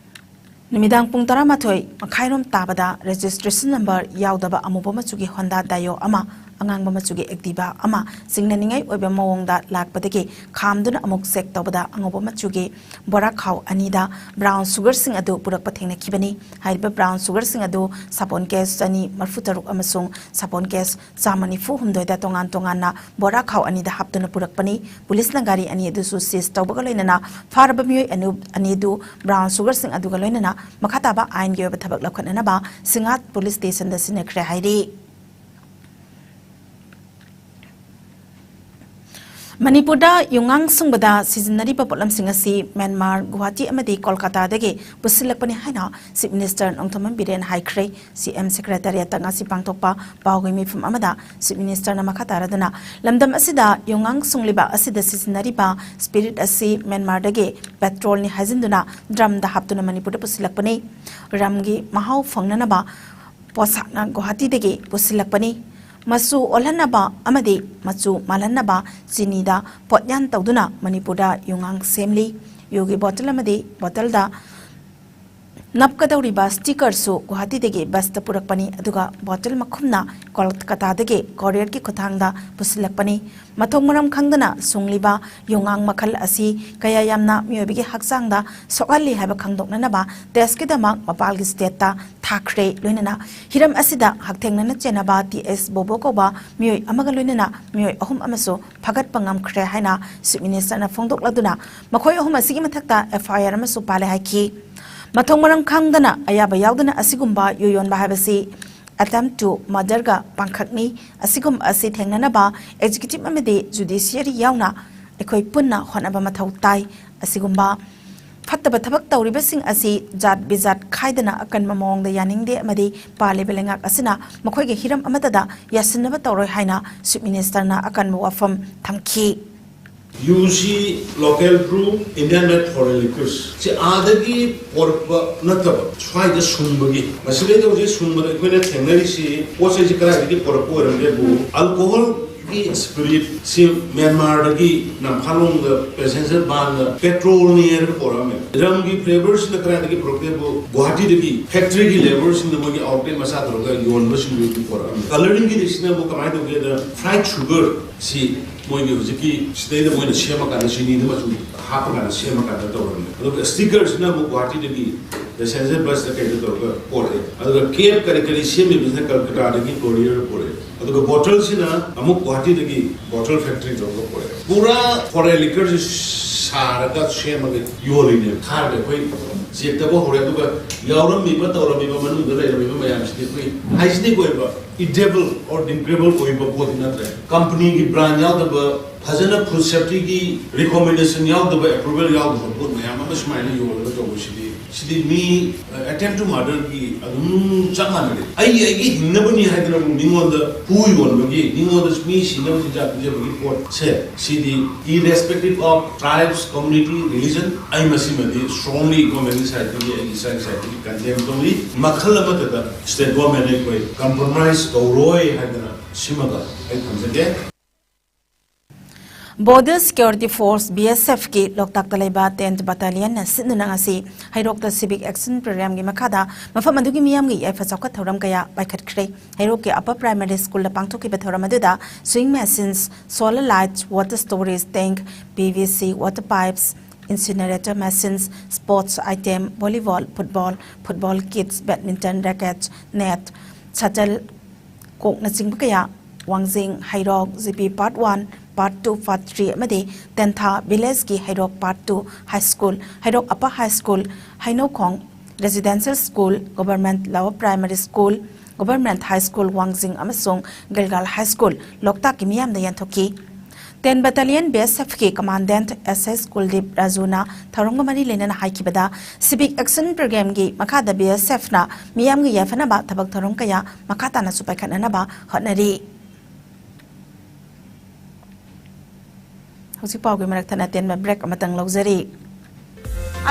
ꯅꯨꯃꯤꯗꯥꯡ ꯄꯨꯡ ꯇꯔꯥꯃꯥꯊꯣꯏ ꯃꯈꯥꯏꯔꯣꯝ ꯇꯥꯕꯗ registration number ꯌꯥꯎꯗꯕ ꯑꯃꯨꯕ ꯃꯆꯨꯒꯤ Honda Dio ꯑꯃ ꯑꯉꯥꯡꯕ ꯃꯆꯨꯒꯤ Activa ꯑꯃ ꯆꯤꯡꯅꯅꯤꯡꯉꯥꯏ ꯑꯣꯏꯕ ꯃꯑꯣꯡꯗ ꯂꯥꯛꯄꯗꯒꯤ ꯈꯥꯝꯗꯨꯅ ꯑꯃꯨꯛ check ꯇꯧꯕꯗ ꯑꯉꯧꯕ ꯃꯆꯨꯒꯤ ꯕꯣꯔꯥ ꯈꯥꯎ ꯑꯅꯤꯗ brown sugarꯁꯤꯡ ꯑꯗꯨ ꯄꯨꯔꯛꯄ ꯊꯦꯡꯅꯈꯤꯕꯅꯤ꯫ ꯍꯥꯏꯔꯤꯕ brown sugarꯁꯤꯡ ꯑꯗꯨ ꯁꯥꯄꯣꯟ case ꯆꯅꯤ ꯃꯔꯤꯐꯨ ꯇꯔꯨꯛ ꯑꯃꯁꯨꯡ ꯁꯥꯄꯣꯟ case ꯆꯥꯝꯃ ꯅꯤꯐꯨ ꯍꯨꯝꯗꯣꯏꯗ ꯇꯣꯉꯥꯟ ꯇꯣꯉꯥꯟꯅ ꯕꯣꯔꯥ ꯈꯥꯎ ꯑꯅꯤꯗ ꯍꯥꯞꯇꯨꯅ ꯄꯨꯔꯛꯄꯅꯤ꯫ ꯄꯨꯂꯤꯁꯅ ꯒꯥꯔꯤ ꯑꯅꯤ ꯑꯗꯨꯁꯨ seize ꯇꯧꯕꯒ ꯂꯣꯏꯅꯅ ꯐꯥꯔꯕ ꯃꯤꯑꯣꯏ ꯑꯅꯤ, ꯑꯅꯤꯗꯨ brown sugarꯁꯤꯡ ꯑꯗꯨꯒ ꯂꯣꯏꯅꯅ ꯃꯈꯥ ꯇꯥꯕ ꯑꯥꯏꯟꯒꯤ ꯑꯣꯏꯕ ꯊꯕꯛ ꯂꯧꯈꯠꯅꯅꯕ ꯁꯤꯡꯍꯥꯠ ꯄꯨꯂꯤꯁ ꯁ꯭ꯇꯦꯁꯟꯗ ꯁꯤꯟꯅꯈ꯭ꯔꯦ ꯍꯥꯏꯔꯤ꯫ ꯃꯅꯤꯄꯨꯔꯗ ꯌꯨꯉꯥꯡ ꯁꯨꯡꯕꯗ ꯁꯤꯖꯤꯟꯅꯔꯤꯕ ꯄꯣꯠꯂꯝꯁꯤꯡ ꯑꯁꯤ ꯃ꯭ꯌꯥꯟꯃꯥꯔ, ꯒꯨꯋꯥꯍꯥꯇꯤ ꯑꯃꯗꯤ ꯀꯣꯜꯀꯥꯇꯥꯗꯒꯤ ꯄꯨꯁꯤꯜꯂꯛꯄꯅꯤ ꯍꯥꯏꯅ Chief Minister ꯅꯣꯡꯊꯣꯝꯕꯝ ꯕꯤꯔꯦꯟ ꯍꯥꯏꯈ꯭ꯔꯦ꯫ C M Secretariatꯇ ꯉꯁꯤ ꯄꯥꯡꯊꯣꯛꯄ ꯄꯥꯎꯒꯤ ꯃꯤꯐꯝ ꯑꯃꯗ Chief Ministerꯅ ꯃꯈꯥ ꯇꯥꯔꯗꯨꯅ ꯂꯝꯗꯝ ꯑꯁꯤꯗ ꯌꯨꯉꯥꯡ ꯁꯨꯡꯂꯤꯕ ꯑꯁꯤꯗ ꯁꯤꯖꯤꯟꯅꯔꯤꯕ spirit ꯑꯁꯤ ꯃ꯭ꯌꯥꯟꯃꯥꯔꯗꯒꯤ petrolꯅꯤ ꯍꯥꯏꯖꯤꯟꯗꯨꯅ drumꯗ ꯍꯥꯞꯇꯨꯅ ꯃꯅꯤꯄꯨꯔꯗ ꯄꯨꯁꯤꯜꯂꯛꯄꯅꯤ꯫ Rumꯒꯤ ꯃꯍꯥꯎ ꯐꯪꯅꯅꯕ ꯄꯣꯠꯁꯛꯅ ꯒꯨꯋꯥꯍꯥꯇꯤꯗꯒꯤ ꯄꯨꯁꯤꯜꯂꯛꯄꯅꯤ꯫ ꯃꯆꯨ ꯑꯣꯜꯍꯟꯅꯕ ꯑꯃꯗꯤ ꯃꯆꯨ ꯃꯥꯜꯍꯟꯅꯕ ꯆꯤꯅꯤꯗ ꯄꯣꯠꯌꯥꯟ ꯇꯧꯗꯨꯅ ꯃꯅꯤꯄꯨꯔꯗ ꯌꯨꯉꯥꯡ ꯁꯦꯝꯂꯤ꯫ ꯌꯨꯒꯤ bottle ꯑꯃꯗꯤ bottleꯗ ꯅꯞꯀꯗꯧꯔꯤꯕ stickerꯁꯨ ꯒꯨꯋꯥꯍꯥꯇꯤꯗꯒꯤ busꯇ ꯄꯨꯔꯛꯄꯅꯤ, ꯑꯗꯨꯒ bottle ꯃꯈꯨꯝꯅ ꯀꯣꯜꯀꯇꯥꯗꯒꯤ courierꯒꯤ ꯈꯨꯠꯊꯥꯡꯗ ꯄꯨꯁꯤꯜꯂꯛꯄꯅꯤ꯫ ꯃꯊꯣꯡ ꯃꯔꯝ ꯈꯪꯗꯅ ꯁꯨꯡꯂꯤꯕ ꯌꯣꯡꯉꯥꯡ ꯃꯈꯜ ꯑꯁꯤ ꯀꯌꯥ ꯌꯥꯝꯅ ꯃꯤꯑꯣꯏꯕꯒꯤ ꯍꯛꯆꯥꯡꯗ ꯁꯣꯛꯍꯜꯂꯤ ꯍꯥꯏꯕ ꯈꯪꯗꯣꯛꯅꯅꯕ testꯀꯤꯗꯃꯛ ꯃꯄꯥꯜꯒꯤ stateꯇ ꯊꯥꯈ꯭ꯔꯦ꯫ ꯂꯣꯏꯅꯅ ꯍꯤꯔꯝ ꯑꯁꯤꯗ ꯍꯛꯊꯦꯡꯅꯅ ꯆꯦꯟꯅꯕ T S Bobo ꯀꯧꯕ ꯃꯤꯑꯣꯏ ꯑꯃꯒ ꯂꯣꯏꯅꯅ ꯃꯤꯑꯣꯏ ꯑꯍꯨꯝ ꯑꯃꯁꯨ ꯐꯥꯒꯠꯄ ꯉꯝꯈ꯭ꯔꯦ ꯍꯥꯏꯅ Chief Ministerꯅ ꯐꯣꯡꯗꯣꯛꯂꯗꯨꯅ ꯃꯈꯣꯏ ꯑꯍꯨꯝ ꯑꯁꯤꯒꯤ ꯃꯊꯛꯇ F I R ꯑꯃꯁꯨ ꯄꯥꯜꯂꯦ ꯍꯥꯏꯈꯤ꯫ ꯃꯊꯣꯡ ꯃꯔꯝ ꯈꯪꯗꯅ ꯑꯌꯥꯕ ꯌꯥꯎꯗꯅ ꯑꯁꯤꯒꯨꯝꯕ ꯌꯨ ꯌꯣꯟꯕ ꯍꯥꯏꯕꯁꯤ attempt to murderꯒ ꯄꯥꯡꯈꯛꯅꯤ꯫ ꯑꯁꯤꯒꯨꯝꯕ ꯑꯁꯤ ꯊꯦꯡꯅꯅꯕ executive ꯑꯃꯗꯤ judiciary ꯌꯥꯎꯅ ꯑꯩꯈꯣꯏ ꯄꯨꯟꯅ ꯍꯣꯠꯅꯕ ꯃꯊꯧ ꯇꯥꯏ꯫ ꯑꯁꯤꯒꯨꯝꯕ ꯐꯠꯇꯕ ꯊꯕꯛ ꯇꯧꯔꯤꯕꯁꯤꯡ ꯑꯁꯤ ꯖꯥꯠ ꯕꯤꯖꯥꯠ ꯈꯥꯏꯗꯅ ꯑꯀꯟꯕ ꯃꯑꯣꯡꯗ ꯌꯥꯅꯤꯡꯗꯦ ꯑꯃꯗꯤ ꯄꯥꯜꯂꯤꯕ ꯂꯩꯉꯥꯛ ꯑꯁꯤꯅ ꯃꯈꯣꯏꯒꯤ ꯍꯤꯔꯝ ꯑꯃꯠꯇꯗ ꯌꯥꯁꯤꯟꯅꯕ ꯇꯧꯔꯣꯏ ꯍꯥꯏꯅ Chief Ministerꯅ ꯑꯀꯟꯕ ꯋꯥꯐꯝ ꯊꯝꯈꯤ꯫ ꯌꯨꯁꯤ local brew, Indian made foreign liquors ꯁꯤ ꯑꯥꯗꯒꯤ ꯄꯣꯔꯛꯄ ꯅꯠꯇꯕ ꯁ꯭ꯋꯥꯏꯗ ꯁꯨꯡꯕꯒꯤ, ꯃꯁꯤꯗꯩꯗ ꯍꯧꯖꯤꯛ ꯁꯨꯡꯕꯗ ꯑꯩꯈꯣꯏꯅ ꯊꯦꯡꯅꯔꯤꯁꯤ ꯄꯣꯠ ꯆꯩꯁꯤ ꯀꯗꯥꯏꯗꯒꯤ ꯄꯣꯔꯛꯄ ꯑꯣꯏꯔꯝꯒꯦꯕꯨ alcohol ꯒꯤ ꯁ꯭ꯄꯤꯔꯤꯠ ꯁꯤ ꯃ꯭ꯌꯥꯟꯃꯥꯔꯗꯒꯤ ꯅꯝꯐꯥꯂꯣꯡꯗ ꯄꯦꯁꯦꯟꯖꯔ ꯕꯥꯟꯗ ꯄꯦꯇ꯭ꯔꯣꯜꯅꯤ ꯍꯥꯏꯔꯒ ꯄꯣꯔꯛꯑꯝꯃꯦ꯫ ꯔꯝꯒꯤ ꯐ꯭ꯂꯦꯕꯔꯁꯤꯅ ꯀꯗꯥꯏꯗꯒꯤ ꯄꯨꯔꯛꯀꯦꯕꯨ, ꯒꯨꯋꯥꯍꯥꯇꯤꯗꯒꯤ ꯐꯦꯛꯇ꯭ꯔꯤꯒꯤ ꯂꯦꯕꯔꯁꯤꯡꯅ ꯃꯣꯏꯒꯤ ꯑꯥꯎꯠꯂꯦꯠ ꯃꯆꯥ ꯇꯧꯔꯒ ꯌꯣꯟꯕꯁꯤꯡꯗꯨ ꯄꯣꯔꯛꯑꯝꯃꯦ꯫ ꯀꯂꯔꯤꯡꯒꯤꯗꯤ ꯁꯤꯅ ꯑꯃꯨꯛ ꯀꯃꯥꯏꯅ ꯇꯧꯒꯦꯗ, ꯐ꯭ꯔꯥꯏꯠ ꯁꯨꯒꯔ ꯁꯤ ꯃꯣꯏꯒꯤ ꯍꯧꯖꯤꯛꯀꯤ ꯁꯤꯗꯩꯗ ꯃꯣꯏꯅ ꯁꯦꯝꯃꯀꯥꯟꯗ ꯆꯤꯅꯤꯗ ꯃꯆꯨ ꯍꯥꯞꯄꯀꯥꯟꯗ ꯁꯦꯝꯃꯀꯥꯟꯗ ꯇꯧꯔꯝꯃꯦ꯫ ꯑꯗꯨꯒ ꯁ꯭ꯇꯤꯀꯔꯁꯤꯅ ꯑꯃꯨꯛ ꯒꯨꯋꯥꯍꯥꯇꯤꯗꯒꯤ ꯄꯦꯁꯦꯟꯖꯔ ꯕꯁꯇ ꯀꯩꯗ ꯇꯧꯔꯒ ꯄꯣꯔꯛꯑꯦ꯫ ꯑꯗꯨꯒ ꯀꯦꯞ ꯀꯔꯤ ꯀꯔꯤ ꯁꯦꯝꯃꯤꯕꯁꯤꯅ ꯀꯜꯀꯇꯥꯗꯒꯤ ꯀꯣꯔꯤꯌꯔ ꯄꯣꯔꯛꯑꯦ꯫ ꯑꯗꯨꯒ ꯕꯣꯇꯜꯁꯤꯅ ꯑꯃꯨꯛ ꯒꯨꯋꯥꯍꯥꯇꯤꯗꯒꯤ ꯕꯣꯇꯜ ꯐꯦꯛꯇ꯭ꯔꯤ ꯇꯧꯔꯒ ꯄꯣꯔꯛꯑꯦ꯫ ꯄꯨꯔꯥ ꯐꯣꯔꯦꯟ ꯂꯤꯀꯔꯁꯤ ꯁꯥꯔꯒ ꯁꯦꯝꯃꯒ ꯌꯣꯜꯂꯤꯅꯦ꯫ ꯊꯥꯔꯒ ꯑꯩꯈꯣꯏ ꯆꯦꯛ ꯇꯧꯕ ꯍꯧꯔꯦ꯫ ꯑꯗꯨꯒ ꯌꯥꯎꯔꯝꯃꯤꯕ ꯇꯧꯔꯝꯃꯤꯕ ꯃꯅꯨꯡꯗ ꯂꯩꯔꯝꯃꯤꯕ ꯃꯌꯥꯝꯁꯤꯗꯤ ꯑꯩꯈꯣꯏ ꯍꯥꯏꯖꯤꯅꯤꯛ ꯑꯣꯏꯕ, ꯏꯗꯤꯕꯜ ꯑꯣꯔ ꯗ꯭ꯔꯤꯡꯀꯦꯕꯜ ꯑꯣꯏꯕ ꯄꯣꯠꯇꯤ ꯅꯠꯇ꯭ꯔꯦ꯫ ꯀꯝꯄꯅꯤꯒꯤ ꯕ꯭ꯔꯥꯟ ꯌꯥꯎꯗꯕ, ꯐꯖꯅ ꯐꯨꯗ ꯁꯦꯐꯇꯤꯒꯤ ꯔꯤꯀꯣꯃꯦꯟꯗꯦꯁꯟ ꯌꯥꯎꯗꯕ, ꯑꯦꯄ꯭ꯔꯨꯕꯦꯜ ꯌꯥꯎꯗꯕ ꯄꯣꯠ ꯃꯌꯥꯝ ꯑꯃ ꯁꯨꯃꯥꯏꯅ ꯌꯣꯜꯂꯒ ꯇꯧꯕꯁꯤꯗꯤ, ꯁꯤꯗꯤ ꯃꯤ ꯑꯦꯇꯦꯝ ꯇꯨ ꯃꯔꯗꯔꯒꯤ ꯑꯗꯨꯝ ꯆꯞ ꯃꯥꯟꯅꯔꯦ꯫ ꯑꯩ ꯑꯩꯒꯤ ꯍꯤꯡꯅꯕꯅꯤ ꯍꯥꯏꯗꯅ ꯑꯃꯨꯛ ꯃꯤꯉꯣꯟꯗ ꯍꯨ ꯌꯣꯟꯕꯒꯤ, ꯃꯤꯉꯣꯟꯗ ꯃꯤ ꯁꯤꯅꯕ ꯆꯤꯟꯖꯥꯛ ꯄꯤꯖꯕꯒꯤ ꯄꯣꯠꯁꯦ, ꯁꯤꯗꯤ irrespective of tribes, community, religion, ꯑꯩ ꯃꯁꯤꯃꯗꯤ strongly ꯏꯀꯣꯃꯦꯔꯤꯛ ꯁꯥꯏꯠꯇꯒꯤ, ꯑꯩꯒꯤ ꯏꯁꯥꯒꯤ ꯁꯥꯏꯠꯇꯒꯤ ꯀꯟꯗꯦꯝ ꯇꯧꯏ꯫ ꯃꯈꯜ ꯑꯃꯠꯇꯗ ꯁ꯭ꯇꯦꯠ ꯒꯣꯔꯃꯦꯟꯅ ꯑꯩꯈꯣꯏ ꯀꯝꯄ꯭ꯔꯣꯃꯥꯏꯁ ꯇꯧꯔꯣꯏ ꯍꯥꯏꯗꯅ ꯁꯤꯃꯒ ꯑꯩ ꯊꯝꯖꯒꯦ꯫ Border Security Force, B S F ꯀꯤ ꯂꯣꯛꯇꯥꯛꯇ ꯂꯩꯕ tenth Battalionꯅ ꯁꯤꯟꯗꯨꯅ ꯉꯁꯤ ꯍꯩꯔꯣꯛꯇ Civic Action Programꯒꯤ ꯃꯈꯥꯗ ꯃꯐꯝ ꯑꯗꯨꯒꯤ ꯃꯤꯌꯥꯝꯒꯤ ꯌꯥꯏꯐ ꯆꯥꯎꯈꯠ ꯊꯧꯔꯝ ꯀꯌꯥ ꯄꯥꯏꯈꯠꯈ꯭ꯔꯦ꯫ ꯍꯩꯔꯣꯛꯀꯤ Upper Primary Schoolꯗ ꯄꯥꯡꯊꯣꯛꯈꯤꯕ ꯊꯧꯔꯝ ꯑꯗꯨꯗ sewing machines, solar lights, water storage tank, P V C water pipes, incinerator machines, sports item, volleyball, football, football kits, badminton rackets, net, shuttle, ꯀꯣꯛꯅꯆꯤꯡꯕ ꯀꯌꯥ, ꯋꯥꯡꯖꯤꯡ, ꯍꯩꯔꯣꯛ, G P Part One, Part Two, Part Three ꯑꯃꯗꯤ ꯇꯦꯟꯊꯥ ꯚꯤꯂꯦꯖꯀꯤ ꯍꯩꯔꯣꯛ Part Two High School, ꯍꯩꯔꯣꯛ Upper High School, ꯍꯩꯅꯧꯈꯣꯡ Residential School, Government Lower Primary School, Government High School ꯋꯥꯡꯖꯤꯡ ꯑꯃꯁꯨꯡ ꯒꯤꯜꯒꯥꯜ High School ꯂꯣꯛꯇꯥꯛꯀꯤ ꯃꯤꯌꯥꯝꯗ ꯌꯦꯟꯊꯣꯛꯈꯤ꯫ Ten Battalion B S Fꯀꯤ Commandant S S ꯀꯨꯜꯗꯤꯞ ꯔꯥꯖꯨꯅ ꯊꯧꯔꯝꯒ ꯃꯔꯤ ꯂꯩꯅꯅ ꯍꯥꯏꯈꯤꯕꯗ, Civic Action Programꯒꯤ ꯃꯈꯥꯗ B S Fꯅ ꯃꯤꯌꯥꯝꯒꯤ ꯌꯥꯏꯐꯅꯕ ꯊꯕꯛ ꯊꯧꯔꯝ ꯀꯌꯥ ꯃꯈꯥ ꯇꯥꯅꯁꯨ ꯄꯥꯏꯈꯠꯅꯅꯕ ꯍꯣꯠꯅꯔꯤ꯫ ꯍꯧꯖꯤꯛ ꯄꯥꯎꯒꯤ ꯃꯔꯛ ꯊꯠꯅ ꯑꯇꯦꯟꯕ break ꯑꯃꯇꯪ ꯂꯧꯖꯔꯤ꯫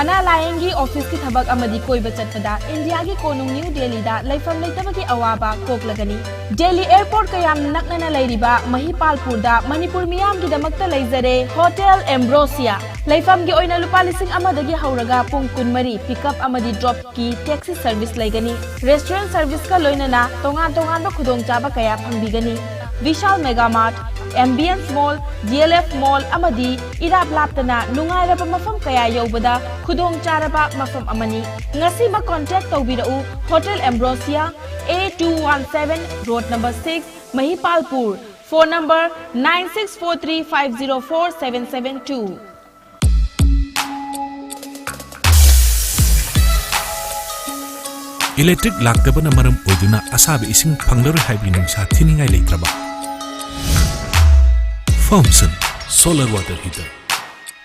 ꯑꯅꯥ ꯂꯥꯌꯦꯡꯒꯤ ꯑꯣꯐꯤꯁꯀꯤ ꯊꯕꯛ ꯑꯃꯗꯤ ꯀꯣꯏꯕ ꯆꯠꯄꯗ ꯏꯟꯗꯤꯌꯥꯒꯤ ꯀꯣꯅꯨꯡ ꯅ꯭ꯌꯨ ꯗꯦꯜꯂꯤꯗ ꯂꯩꯐꯝ ꯂꯩꯇꯕꯒꯤ ꯑꯋꯥꯕ ꯀꯣꯛꯂꯒꯅꯤ꯫ ꯗꯦꯜꯂꯤ ꯑꯦꯌꯔꯄꯣꯔꯠꯀ ꯌꯥꯝꯅ ꯅꯛꯅꯅ ꯂꯩꯔꯤꯕ ꯃꯍꯤꯄꯥꯜꯄꯨꯔꯗ ꯃꯅꯤꯄꯨꯔ ꯃꯤꯌꯥꯝꯒꯤꯗꯃꯛꯇ ꯂꯩꯖꯔꯦ ꯍꯣꯇꯦꯜ ꯑꯦꯝꯕ꯭ꯔꯣꯁꯤꯌꯥ꯫ ꯂꯩꯐꯝꯒꯤ ꯑꯣꯏꯅ ꯂꯨꯄꯥ ꯂꯤꯁꯤꯡ ꯑꯃꯗꯒꯤ ꯍꯧꯔꯒ ꯄꯨꯡ ꯀꯨꯟꯃꯔꯤ ꯄꯤꯛꯑꯞ ꯑꯃꯗꯤ ꯗ꯭ꯔꯣꯞꯀꯤ ꯇꯦꯛꯁꯤ ꯁꯔꯚꯤꯁ ꯂꯩꯒꯅꯤ꯫ ꯔꯦꯁꯇꯨꯔꯦꯟ ꯁꯔꯚꯤꯁꯀ ꯂꯣꯏꯅꯅ ꯇꯣꯉꯥꯟ ꯇꯣꯉꯥꯟꯕ ꯈꯨꯗꯣꯡꯆꯥꯕ ꯀꯌꯥ ꯐꯪꯕꯤꯒꯅꯤ꯫ ꯚꯤꯁꯥꯜ ꯃꯦꯒꯥ ꯃꯥꯔꯠ, ꯑꯦꯝꯕꯤꯌꯟꯁ ꯃꯣꯜ, ꯗꯤ ꯑꯦꯜ ꯑꯦꯐ ꯃꯣꯜ ꯑꯃꯗꯤ ꯏꯔꯥꯞ ꯂꯥꯞꯇꯅ ꯅꯨꯡꯉꯥꯏꯔꯕ ꯃꯐꯝ ꯀꯌꯥ ꯌꯧꯕꯗ ꯈꯨꯗꯣꯡ ꯆꯥꯔꯕ ꯃꯐꯝ ꯑꯃꯅꯤ꯫ ꯉꯁꯤꯃꯛ ꯀꯣꯟꯇꯦꯛ ꯇꯧꯕꯤꯔꯛꯎ꯫ Hotel Ambrosia, A two one seven, road number six, Mahipalpur. Phone number nine six four three five zero four seven seven two. Electric ꯂꯥꯛꯇꯕꯅ ꯃꯔꯝ ꯑꯣꯏꯗꯨꯅ ꯑꯁꯥꯕ ꯏꯁꯤꯡ ꯐꯪꯂꯔꯣꯏ ꯍꯥꯏꯕꯒꯤ ꯅꯨꯡꯁꯥ ꯊꯤꯅꯤꯡꯉꯥꯏ ꯂꯩꯇ꯭ꯔꯕ? Foamsun Solar Water Heater.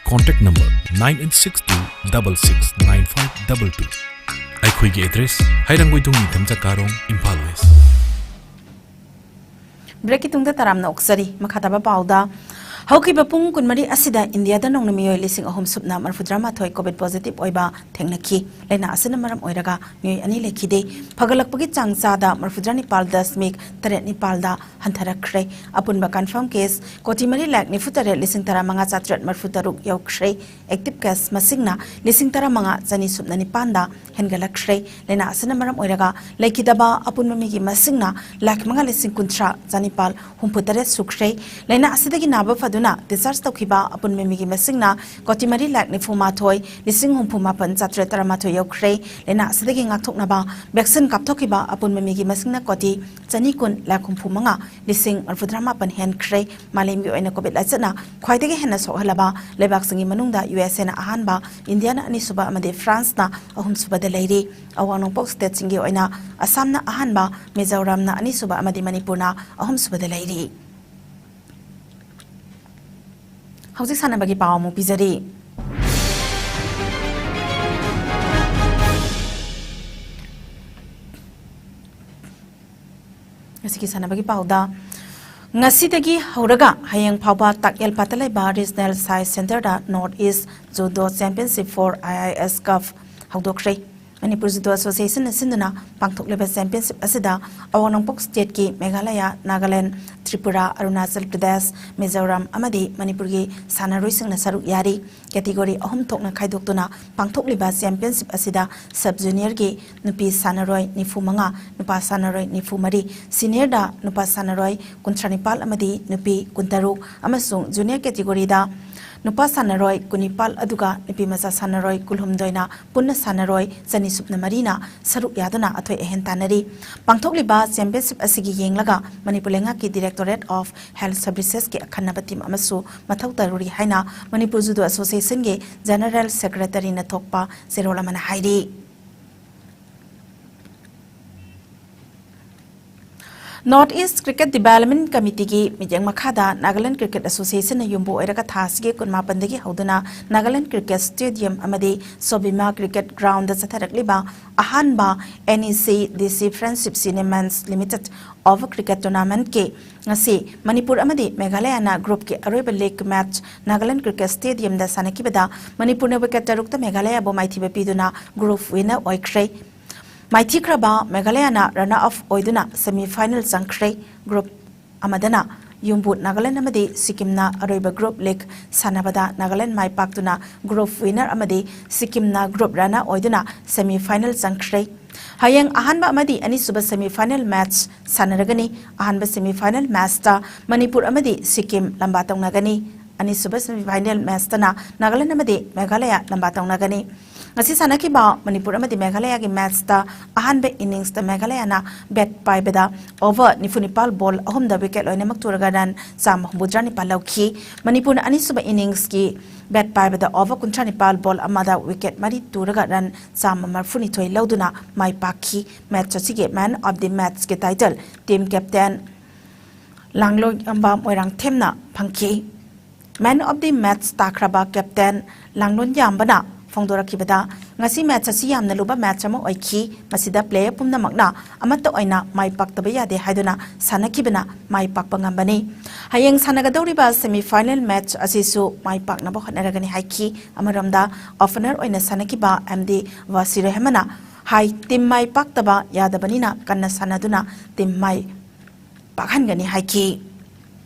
Contact number nine eight six two double six nine five double two. ꯑꯩꯈꯣꯏꯒꯤ ꯑꯦꯗ꯭ꯔꯦꯁ: ꯍꯩꯔꯥꯡꯒꯣꯏꯊꯣꯡ ꯅꯤꯡꯊꯝ ꯆꯀꯥꯔꯣꯡ, ꯏꯝꯐꯥꯜ ꯋꯦꯁ꯫ ꯕ꯭ꯔꯦꯛꯀꯤ ꯇꯨꯡꯗ ꯇꯔꯥꯝꯅ ꯑꯣꯛꯆꯔꯤ꯫ ꯃꯈꯥ ꯇꯥꯕ ꯄꯥꯎꯗ, ꯍꯧꯈꯤꯕ ꯄꯨꯡ ꯀꯨꯟꯃꯔꯤ ꯑꯁꯤꯗ ꯏꯟꯗꯤꯌꯥꯗ ꯅꯧꯅ ꯃꯤꯑꯣꯏ ꯂꯤꯁꯤꯡ ꯑꯍꯨꯝ ꯁꯨꯞꯅ ꯃꯔꯤꯐꯨꯇꯔꯥ ꯃꯥꯊꯣꯏ ꯀꯣꯚꯤꯗ ꯄꯣꯖꯤꯇꯤꯚ ꯑꯣꯏꯕ ꯊꯦꯡꯅꯈꯤ꯫ ꯂꯥꯏꯅꯥ ꯑꯁꯤꯅ ꯃꯔꯝ ꯑꯣꯏꯔꯒ ꯃꯤꯑꯣꯏ ꯑꯅꯤ ꯂꯩꯈꯤꯗꯦ꯫ ꯐꯒꯠꯂꯛꯄꯒꯤ ꯆꯥꯡ ꯆꯥꯗ ꯃꯔꯤꯐꯨꯇꯔꯥ ꯅꯤꯄꯥꯜ ꯗꯁꯃꯤꯛ ꯇꯔꯦꯠ ꯅꯤꯄꯥꯜꯗ ꯍꯟꯊꯔꯛꯈ꯭ꯔꯦ꯫ ꯑꯄꯨꯟꯕ ꯀꯟꯐꯥꯔꯝ ꯀꯦꯁ ꯀꯣꯇꯤ ꯃꯔꯤ ꯂꯥꯈ ꯅꯤꯐꯨ ꯇꯔꯦꯠ ꯂꯤꯁꯤꯡ ꯇꯔꯥ ꯃꯉꯥ ꯆꯥꯇ꯭ꯔꯦꯠ ꯃꯔꯤꯐꯨ ꯇꯔꯨꯛ ꯌꯧꯈ꯭ꯔꯦ꯫ ꯑꯦꯛꯇꯤꯚ ꯀꯦꯁ ꯃꯁꯤꯡꯅ ꯂꯤꯁꯤꯡ ꯇꯔꯥ ꯃꯉꯥ ꯆꯅꯤ ꯁꯨꯞꯅ ꯅꯤꯄꯥꯟꯗ ꯍꯦꯟꯒꯠꯂꯛꯈ꯭ꯔꯦ꯫ ꯂꯥꯏꯅꯥ ꯑꯁꯤꯅ ꯃꯔꯝ ꯑꯣꯏꯔꯒ ꯂꯩꯈꯤꯗꯕ ꯑꯄꯨꯟꯕ ꯃꯤꯒꯤ ꯃꯁꯤꯡꯅ ꯂꯥꯈ ꯃꯉꯥ ꯂꯤꯁꯤꯡ ꯀꯨꯟꯊ꯭ꯔꯥ ꯆꯥꯅꯤꯄꯥꯜ ꯍꯨꯝꯐꯨ ꯇꯔꯦꯠ ꯁꯨꯈ꯭ꯔꯦ꯫ ꯂꯥꯏꯅꯥ ꯑꯁꯤꯗꯒꯤ ꯅꯥꯕ ꯐꯗꯨꯅ ꯗꯤꯁꯆꯥꯔꯖ ꯇꯧꯈꯤꯕ ꯑꯄꯨꯟꯕ ꯃꯤꯒꯤ ꯃꯁꯤꯡꯅ ꯀꯣꯇꯤ ꯃꯔꯤ ꯂꯥꯈ ꯅꯤꯐꯨ ꯃꯥꯊꯣꯏ ꯂꯤꯁꯤꯡ ꯍꯨꯝꯐꯨ ꯃꯥꯄꯟ ꯆꯥꯇ꯭ꯔꯦꯠ ꯇꯔꯥꯃꯥꯊꯣꯏ ꯌꯧꯈ꯭ꯔꯦ꯫ ꯂꯥꯏꯅꯥ ꯑꯁꯤꯗꯒꯤ ꯉꯥꯛꯊꯣꯛꯅꯕ ꯚꯦꯛꯁꯤꯟ ꯀꯥꯞꯊꯣꯛꯈꯤꯕ ꯑꯄꯨꯟꯕ ꯃꯤꯒꯤ ꯃꯁꯤꯡꯅ ꯀꯣꯇꯤ ꯆꯅꯤ ꯀꯨꯟ ꯂꯥꯈ ꯍꯨꯝꯐꯨ ꯃꯉꯥ ꯂꯤꯁꯤꯡ ꯃꯔꯤꯐꯨꯇꯔꯥ ꯃꯥꯄꯟ ꯍꯦꯟꯈ꯭ꯔꯦ꯫ ꯃꯥꯂꯦꯝꯒꯤ ꯑꯣꯏꯅ ꯀꯣꯚꯤꯗ ꯂꯥꯏꯆꯠꯅ ꯈ꯭ꯋꯥꯏꯗꯒꯤ ꯍꯦꯟꯅ ꯁꯣꯛꯍꯜꯂꯕ ꯂꯩꯕꯥꯛꯁꯤꯡꯒꯤ ꯃꯅꯨꯡꯗ ꯌꯨ ꯑꯦꯁ ꯑꯦꯅ ꯑꯍꯥꯟꯕ, ꯏꯟꯗꯤꯌꯥꯅ ꯑꯅꯤꯁꯨꯕ ꯑꯃꯗꯤ ꯐ꯭ꯔꯥꯟꯁꯅ ꯑꯍꯨꯝꯁꯨꯕꯗ ꯂꯩꯔꯤ꯫ ꯑꯋꯥꯡ ꯅꯣꯡꯄꯣꯛ ꯁ꯭ꯇꯦꯠꯁꯤꯡꯒꯤ ꯑꯣꯏꯅ ꯑꯁꯥꯝꯅ ꯑꯍꯥꯟꯕ, ꯃꯤꯖꯣꯔꯥꯝꯅ ꯑꯅꯤꯁꯨꯕ ꯑꯃꯗꯤ ꯃꯅꯤꯄꯨꯔꯅ ꯑꯍꯨꯝꯁꯨꯕꯗ ꯂꯩꯔꯤ꯫ ꯍꯧꯖꯤꯛ ꯁꯥꯟꯅꯕꯒꯤ ꯄꯥꯎ ꯑꯃꯨꯛ ꯄꯤꯖꯔꯤ꯫ ꯉꯁꯤꯒꯤ ꯁꯥꯟꯅꯕꯒꯤ ꯄꯥꯎꯗ, ꯉꯁꯤꯗꯒꯤ ꯍꯧꯔꯒ ꯍꯌꯦꯡ ꯐꯥꯎꯕ ꯇꯥꯛꯌꯦꯜꯄꯥꯠꯇ ꯂꯩꯕ Regional Science Centreꯗ North East Judo Championship for I I S Cup ꯍꯧꯗꯣꯛꯈ꯭ꯔꯦ꯫ ꯃꯅꯤꯄꯨꯔ ꯖꯨꯗꯣ ꯑꯦꯁꯣꯁꯤꯌꯦꯁꯟꯅ ꯁꯤꯟꯗꯨꯅ ꯄꯥꯡꯊꯣꯛꯂꯤꯕ ꯆꯦꯝꯄꯤꯌꯟꯁꯤꯞ ꯑꯁꯤꯗ ꯑꯋꯥꯡ ꯅꯣꯡꯄꯣꯛ ꯁ꯭ꯇꯦꯠꯀꯤ ꯃꯦꯘꯥꯂꯌꯥ, ꯅꯥꯒꯥꯂꯦꯟ, ꯇ꯭ꯔꯤꯄꯨꯔꯥ, ꯑꯔꯨꯅꯥꯆꯜ ꯄ꯭ꯔꯗꯦꯁ, ꯃꯤꯖꯣꯔꯥꯝ ꯑꯃꯗꯤ ꯃꯅꯤꯄꯨꯔꯒꯤ ꯁꯥꯟꯅꯔꯣꯏꯁꯤꯡꯅ ꯁꯔꯨꯛ ꯌꯥꯔꯤ꯫ ꯀꯦꯇꯤꯒꯣꯔꯤ ꯑꯍꯨꯝ ꯊꯣꯛꯅ ꯈꯥꯏꯗꯣꯛꯇꯨꯅ ꯄꯥꯡꯊꯣꯛꯂꯤꯕ ꯆꯦꯝꯄꯤꯌꯟꯁꯤꯞ ꯑꯁꯤꯗ ꯁꯕ ꯖꯨꯅꯤꯌꯔꯒꯤ ꯅꯨꯄꯤ ꯁꯥꯟꯅꯔꯣꯏ ꯅꯤꯐꯨ ꯃꯉꯥ, ꯅꯨꯄꯥ ꯁꯥꯟꯅꯔꯣꯏ ꯅꯤꯐꯨ ꯃꯔꯤ, ꯁꯤꯅꯤꯌꯔꯗ ꯅꯨꯄꯥ ꯁꯥꯟꯅꯔꯣꯏ ꯀꯨꯟꯊ꯭ꯔꯥ ꯅꯤꯄꯥꯜ ꯑꯃꯗꯤ ꯅꯨꯄꯤ ꯀꯨꯟꯇꯔꯨꯛ ꯑꯃꯁꯨꯡ ꯖꯨꯅꯤꯌꯔ ꯀꯦꯇꯤꯒꯣꯔꯤꯗ ꯅꯨꯄꯥ ꯁꯥꯟꯅꯔꯣꯏ ꯀꯨꯟꯅꯤꯄꯥꯜ ꯑꯗꯨꯒ ꯅꯨꯄꯤ ꯃꯆꯥ ꯁꯥꯟꯅꯔꯣꯏ ꯀꯨꯟꯍꯨꯝꯗꯣꯏꯅ ꯄꯨꯟꯅ ꯁꯥꯟꯅꯔꯣꯏ ꯆꯅꯤ ꯁꯨꯞꯅ ꯃꯔꯤꯅ ꯁꯔꯨꯛ ꯌꯥꯗꯨꯅ ꯑꯊꯣꯏ ꯑꯍꯦꯟ ꯇꯥꯟꯅꯔꯤ꯫ ꯄꯥꯡꯊꯣꯛꯂꯤꯕ ꯆꯦꯝꯄꯤꯌꯟꯁꯤꯞ ꯑꯁꯤꯒꯤ ꯌꯦꯡꯂꯒ ꯃꯅꯤꯄꯨꯔ ꯂꯩꯉꯥꯛꯀꯤ Directorate of Health Servicesꯀꯤ ꯑꯈꯟꯅꯕ ꯇꯤꯝ ꯑꯃꯁꯨ ꯃꯊꯧ ꯇꯧꯔꯤ ꯍꯥꯏꯅ ꯃꯅꯤꯄꯨꯔ ꯖꯨꯗꯣ ꯑꯦꯁꯣꯁꯤꯌꯦꯁꯟꯒꯤ ꯖꯦꯅꯔꯦꯜ ꯁꯦꯀ꯭ꯔꯦꯇꯔꯤꯅ ꯊꯣꯛꯄ ꯆꯦꯔꯣꯜ ꯑꯃꯅ ꯍꯥꯏꯔꯤ꯫ North East Cricket Development Committeeꯒꯤ ꯃꯤꯠꯌꯦꯡ ꯃꯈꯥꯗ Nagaland Cricket Associationꯅ ꯌꯨꯝꯕꯨ ꯑꯣꯏꯔꯒ ꯊꯥ ꯑꯁꯤꯒꯤ ꯀꯨꯟꯃꯥꯄꯟꯗꯒꯤ ꯍꯧꯗꯨꯅ Nagaland Cricket Stadium ꯑꯃꯗꯤ ꯁꯣꯕꯤꯃꯥ Cricket Groundꯗ ꯆꯠꯊꯔꯛꯂꯤꯕ ꯑꯍꯥꯟꯕ NECDC Friendship Cinemans Limited Over Cricket Tournamentꯀꯤ ꯉꯁꯤ ꯃꯅꯤꯄꯨꯔ ꯑꯃꯗꯤ ꯃꯦꯘꯥꯂꯌꯥꯅ groupꯀꯤ ꯑꯔꯣꯏꯕ league match Nagaland Cricket Stadiumꯗ ꯁꯥꯟꯅꯈꯤꯕꯗ ꯃꯅꯤꯄꯨꯔꯅ wicket ꯇꯔꯨꯛꯇ ꯃꯦꯘꯥꯂꯌꯥꯕꯨ ꯃꯥꯏꯊꯤꯕ ꯄꯤꯗꯨꯅ group winner ꯑꯣꯏꯈ꯭ꯔꯦ꯫ ꯃꯥꯏꯊꯤꯈ꯭ꯔꯕ ꯃꯦꯘꯥꯂꯌꯥꯅ runner up ꯑꯣꯏꯗꯨꯅ semi final ꯆꯪꯈ꯭ꯔꯦ꯫ Group ꯑꯃꯗꯅ ꯌꯨꯝꯕꯨ ꯅꯥꯒꯥꯂꯦꯟ ꯑꯃꯗꯤ ꯁꯤꯛꯀꯤꯝꯅ ꯑꯔꯣꯏꯕ group league ꯁꯥꯟꯅꯕꯗ ꯅꯥꯒꯥꯂꯦꯟ ꯃꯥꯏ ꯄꯥꯛꯇꯨꯅ group winner ꯑꯃꯗꯤ ꯁꯤꯛꯀꯤꯝꯅ group runner ꯑꯣꯏꯗꯨꯅ semi final ꯆꯪꯈ꯭ꯔꯦ꯫ ꯍꯌꯦꯡ ꯑꯍꯥꯟꯕ ꯑꯃꯗꯤ ꯑꯅꯤꯁꯨꯕ semi final match ꯁꯥꯟꯅꯔꯒꯅꯤ꯫ ꯑꯍꯥꯟꯕ semi final matchꯇ ꯃꯅꯤꯄꯨꯔ ꯑꯃꯗꯤ ꯁꯤꯛꯀꯤꯝ ꯂꯝꯕꯥ ꯇꯧꯅꯒꯅꯤ꯫ ꯑꯅꯤꯁꯨꯕ semi final matchꯇꯅ ꯅꯥꯒꯥꯂꯦꯟ ꯑꯃꯗꯤ ꯃꯦꯘꯥꯂꯌꯥ ꯂꯝꯕꯥ ꯇꯧꯅꯒꯅꯤ꯫ ꯉꯁꯤ ꯁꯥꯟꯅꯈꯤꯕ ꯃꯅꯤꯄꯨꯔ ꯑꯃꯗꯤ ꯃꯦꯘꯥꯂꯌꯥꯒꯤ matchꯇ ꯑꯍꯥꯟꯕ inningsꯇ ꯃꯦꯘꯥꯂꯌꯥꯅ bat ꯄꯥꯏꯕꯗ over ꯅꯤꯐꯨ ꯅꯤꯄꯥꯜ ball ꯑꯍꯨꯝꯗ wicket ꯂꯣꯏꯅꯃꯛ ꯇꯨꯔꯒ run ꯆꯥꯝꯃ ꯍꯨꯝꯐꯨꯇꯔꯥ ꯅꯤꯄꯥꯜ ꯂꯧꯈꯤ꯫ ꯃꯅꯤꯄꯨꯔꯅ ꯑꯅꯤꯁꯨꯕ inningsꯀꯤ bat ꯄꯥꯏꯕꯗ over ꯀꯨꯟꯊ꯭ꯔꯥ ꯅꯤꯄꯥꯜ ball ꯑꯃꯗ wicket ꯃꯔꯤ ꯇꯨꯔꯒ run ꯆꯥꯝꯃ ꯃꯔꯤꯐꯨꯅꯤꯊꯣꯏ ꯂꯧꯗꯨꯅ ꯃꯥꯏ ꯄꯥꯛꯈꯤ꯫ Match ꯑꯁꯤꯒꯤ man of the matchꯀꯤ title team captain ꯂꯥꯡꯂꯣꯏꯌꯥꯝꯕ ꯃꯣꯏꯔꯥꯡꯊꯦꯝꯅ ꯐꯪꯈꯤ꯫ Man of the match ꯇꯥꯈ꯭ꯔꯕ captain ꯂꯥꯡꯂꯣꯟꯌꯥꯝꯕꯅ ꯐꯣꯡꯗꯣꯔꯛꯈꯤꯕꯗ, ꯉꯁꯤ ꯃꯦꯠꯆ ꯑꯁꯤ ꯌꯥꯝꯅ ꯂꯨꯕ ꯃꯦꯠꯆ ꯑꯃ ꯑꯣꯏꯈꯤ꯫ ꯃꯁꯤꯗ ꯄ꯭ꯂꯦꯌꯔ ꯄꯨꯝꯅꯃꯛꯅ ꯑꯃꯠꯇ ꯑꯣꯏꯅ ꯃꯥꯏ ꯄꯥꯛꯇꯕ ꯌꯥꯗꯦ ꯍꯥꯏꯗꯨꯅ ꯁꯥꯟꯅꯈꯤꯕꯅ ꯃꯥꯏ ꯄꯥꯛꯄ ꯉꯝꯕꯅꯤ꯫ ꯍꯌꯦꯡ ꯁꯥꯟꯅꯒꯗꯧꯔꯤꯕ ꯁꯦꯃꯤꯐꯥꯏꯅꯦꯜ ꯃꯦꯠꯆ ꯑꯁꯤꯁꯨ ꯃꯥꯏ ꯄꯥꯛꯅꯕ ꯍꯣꯠꯅꯔꯒꯅꯤ ꯍꯥꯏꯈꯤ꯫ ꯑꯃꯔꯣꯝꯗ ꯑꯣꯄꯅꯔ ꯑꯣꯏꯅ ꯁꯥꯟꯅꯈꯤꯕ ꯑꯦꯝ ꯗꯤ ꯋꯥꯁꯤ ꯔꯦꯍꯃꯟꯅ ꯍꯥꯏ, ꯇꯤꯝ ꯃꯥꯏ ꯄꯥꯛꯇꯕ ꯌꯥꯗꯕꯅꯤꯅ ꯀꯟꯅ ꯁꯥꯟꯅꯗꯨꯅ ꯇꯤꯝ ꯃꯥꯏ ꯄꯥꯛꯍꯟꯒꯅꯤ ꯍꯥꯏꯈꯤ꯫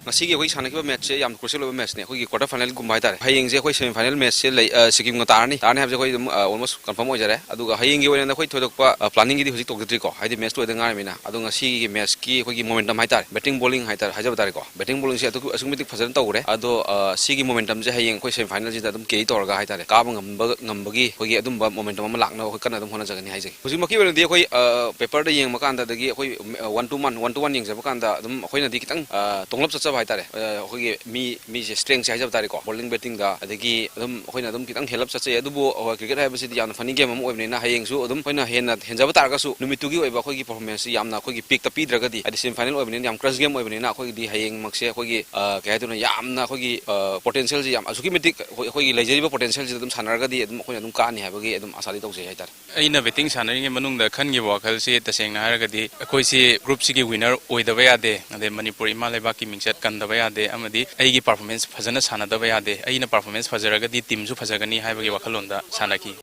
ꯉꯁꯤꯒꯤ ꯑꯩꯈꯣꯏ ꯁꯥꯟꯅꯈꯤꯕ ꯃꯦꯠꯆꯁꯦ ꯌꯥꯝ ꯀ꯭ꯔꯨꯁꯤꯌꯦꯜ ꯑꯣꯏꯕ ꯃꯦꯠꯆꯅꯦ, ꯑꯩꯈꯣꯏꯒꯤ ꯀ꯭ꯋꯥꯇꯔ ꯐꯥꯏꯅꯦꯜꯒꯨꯝꯕ ꯍꯥꯏꯇꯥꯔꯦ꯫ ꯍꯌꯦꯡꯁꯦ ꯑꯩꯈꯣꯏ ꯁꯦꯃꯤꯐꯥꯏꯅꯦꯜ ꯃꯦꯠꯆꯁꯦ ꯂꯩ, ꯑ, ꯁꯤꯀꯤꯝꯒ ꯇꯥꯔꯅꯤ꯫ ꯇꯥꯔꯅꯤ ꯍꯥꯏꯕꯁꯦ ꯑꯩꯈꯣꯏ ꯑꯗꯨꯝ, ꯑ, ꯑꯣꯜꯃꯣꯁ ꯀꯟꯐꯥꯔꯝ ꯑꯣꯏꯖꯔꯦ꯫ ꯑꯗꯨꯒ ꯍꯌꯦꯡꯒꯤ ꯑꯣꯏꯅ ꯑꯩꯈꯣꯏ ꯊꯣꯏꯗꯣꯛꯄ, ꯑ, ꯄ꯭ꯂꯥꯅꯤꯡꯒꯤꯗꯤ ꯍꯧꯖꯤꯛ ꯇꯧꯖꯗ꯭ꯔꯤꯀꯣ, ꯍꯥꯏꯗꯤ ꯃꯦꯠꯆ ꯂꯣꯏꯗ ꯉꯥꯏꯔꯤꯕꯅꯤꯅ꯫ ꯑꯗꯣ ꯉꯁꯤꯒꯤ ꯃꯦꯠꯆꯀꯤ ꯑꯩꯈꯣꯏꯒꯤ ꯃꯣꯃꯦꯟꯇꯝ ꯍꯥꯏꯇꯥꯔꯦ, ꯕꯦꯇꯤꯡ ꯕꯣꯂꯤꯡ ꯍꯥꯏꯇꯥꯔꯦ, ꯍꯥꯏꯖꯕ ꯇꯥꯔꯦꯀꯣ, ꯕꯦꯇꯤꯡ ꯕꯣꯂꯤꯡꯁꯦ ꯑꯗꯨꯛ-, ꯑꯁꯨꯛꯀꯤ ꯃꯇꯤꯛ ꯐꯖꯅ ꯇꯧꯈ꯭ꯔꯦ꯫ ꯑꯗꯣ, ꯑ, ꯁꯤꯒꯤ ꯃꯣꯃꯦꯟꯇꯝꯁꯦ ꯍꯌꯦꯡ ꯑꯩꯈꯣꯏ ꯁꯦꯃꯤꯐꯥꯏꯅꯦꯜꯁꯤꯗ ꯑꯗꯨꯝ ꯀꯦꯔꯤ ꯇꯧꯔꯒ ꯍꯥꯏꯇꯥꯔꯦ, ꯀꯥꯕ ꯉꯝꯕ, ꯉꯝꯕꯒꯤ ꯑꯩꯈꯣꯏꯒꯤ ꯑꯗꯨꯝꯕ ꯃꯣꯃꯦꯟꯇꯝ ꯑꯃ ꯂꯥꯛꯅꯕ ꯑꯩꯈꯣꯏ ꯀꯟꯅ ꯑꯗꯨꯝ ꯍꯣꯠꯅꯖꯒꯅꯤ ꯍꯥꯏꯖꯒꯦ꯫ ꯍꯧꯖꯤꯛꯃꯛꯀꯤ ꯑꯣꯏꯅꯗꯤ ꯑꯩꯈꯣꯏ, ꯑ, ꯄꯦꯄꯔꯗ ꯌꯦꯡꯕ ꯀꯥꯟꯗ, ꯑꯗꯒꯤ ꯑꯩꯈꯣꯏ, ꯑ, one two one, one two one ꯌꯦꯡꯖꯕ ꯀꯥꯟꯗ ꯑꯗꯨꯝ ꯑꯩꯈꯣꯏꯅꯗꯤ ꯈꯤꯇꯪ, ꯑ, ꯇꯣꯡꯂꯞ ꯆꯠꯆꯕ ꯍꯥꯏꯇꯥꯔꯦ꯫ ꯑ, ꯑꯩꯈꯣꯏꯒꯤ ꯃꯤ, ꯃꯤꯁꯦ ꯁ꯭ꯇꯔꯦꯡꯁꯦ ꯍꯥꯏꯖꯕ ꯇꯥꯔꯦꯀꯣ, ꯕꯣꯂꯤꯡ ꯕꯦꯇꯤꯡꯗ, ꯑꯗꯒꯤ ꯑꯗꯨꯝ ꯑꯩꯈꯣꯏꯅ ꯑꯗꯨꯝ ꯈꯤꯇꯪ ꯍꯦꯜꯂꯞ ꯆꯠꯆꯩ꯫ ꯑꯗꯨꯕꯨ, ꯑ, ꯀ꯭ꯔꯤꯀꯦꯠ ꯍꯥꯏꯕꯁꯤꯗꯤ ꯌꯥꯝꯅ ꯐꯅꯤ ꯒꯦꯝ ꯑꯃ ꯑꯣꯏꯕꯅꯤꯅ, ꯍꯌꯦꯡꯁꯨ ꯑꯗꯨꯝ ꯑꯩꯈꯣꯏꯅ ꯍꯦꯟꯅ ꯍꯦꯟꯖꯕ ꯇꯥꯔꯒꯁꯨ, ꯅꯨꯃꯤꯠꯇꯨꯒꯤ ꯑꯣꯏꯕ ꯑꯩꯈꯣꯏꯒꯤ ꯄꯔꯐꯣꯔꯃꯦꯟꯁꯁꯤ ꯌꯥꯝꯅ ꯑꯩꯈꯣꯏꯒꯤ ꯄꯤꯛꯇ ꯄꯤꯗ꯭ꯔꯒꯗꯤ, ꯍꯥꯏꯗꯤ ꯁꯦꯃꯤꯐꯥꯏꯅꯦꯜ ꯑꯣꯏꯕꯅꯤꯅ ꯌꯥꯝ ꯀ꯭ꯔꯁ ꯒꯦꯝ ꯑꯣꯏꯕꯅꯤꯅ, ꯑꯩꯈꯣꯏꯒꯤꯗꯤ ꯍꯌꯦꯡꯃꯛꯁꯦ ꯑꯩꯈꯣꯏꯒꯤ, ꯑ, ꯀꯩ ꯍꯥꯏꯗꯣꯏꯅꯣ, ꯌꯥꯝꯅ ꯑꯩꯈꯣꯏꯒꯤ, ꯑ, ꯄꯣꯇꯦꯟꯁꯤꯌꯦꯜꯁꯤ ꯌꯥꯝ ꯑꯁꯨꯛꯀꯤ ꯃꯇꯤꯛ ꯑꯩꯈꯣꯏ, ꯑꯩꯈꯣꯏꯒꯤ ꯂꯩꯖꯔꯤꯕ ꯄꯣꯇꯦꯟꯁꯤꯌꯦꯜꯁꯤꯗ ꯑꯗꯨꯝ ꯁꯥꯟꯅꯔꯒꯗꯤ ꯑꯗꯨꯝ ꯑꯩꯈꯣꯏꯅ ꯑꯗꯨꯝ ꯀꯥꯅꯤ ꯍꯥꯏꯕꯒꯤ ꯑꯗꯨꯝ ꯑꯁꯥꯗꯤ ꯇꯧꯖꯩ ꯍꯥꯏꯇꯥꯔꯦ꯫ ꯑꯩꯅ ꯕꯦꯇꯤꯡ ꯁꯥꯟꯅꯔꯤꯉꯩ ꯃꯅꯨꯡꯗ ꯈꯟꯈꯤꯕ ꯋꯥꯈꯜꯁꯤ, ꯇꯁꯦꯡꯅ ꯍꯥꯏꯔꯒꯗꯤ, ꯑꯩꯈꯣꯏꯁꯤ ꯒ꯭ꯔꯨꯞꯁꯤꯒꯤ ꯋꯤꯅꯔ ꯑꯣꯏꯗꯕ ꯌꯥꯗꯦ, ꯑꯗꯩ ꯃꯅꯤꯄꯨꯔ ꯏꯃꯥ ꯂꯩꯕꯥꯛꯀꯤ ꯃꯤꯡꯆꯠ ꯀꯟꯗꯕ ꯌꯥꯗꯦ, ꯑꯃꯗꯤ ꯑꯩꯒꯤ ꯄꯔꯐꯣꯔꯃꯦꯟꯁ ꯐꯖꯅ ꯁꯥꯟꯅꯗꯕ ꯌꯥꯗꯦ꯫ ꯑꯩꯅ ꯄꯔꯐꯣꯔꯃꯦꯟꯁ ꯐꯖꯔꯒꯗꯤ ꯇꯤꯝꯁꯨ ꯐꯖꯒꯅꯤ ꯍꯥꯏꯕꯒꯤ ꯋꯥꯈꯜꯂꯣꯟꯗ ꯁꯥꯟꯅꯈꯤ꯫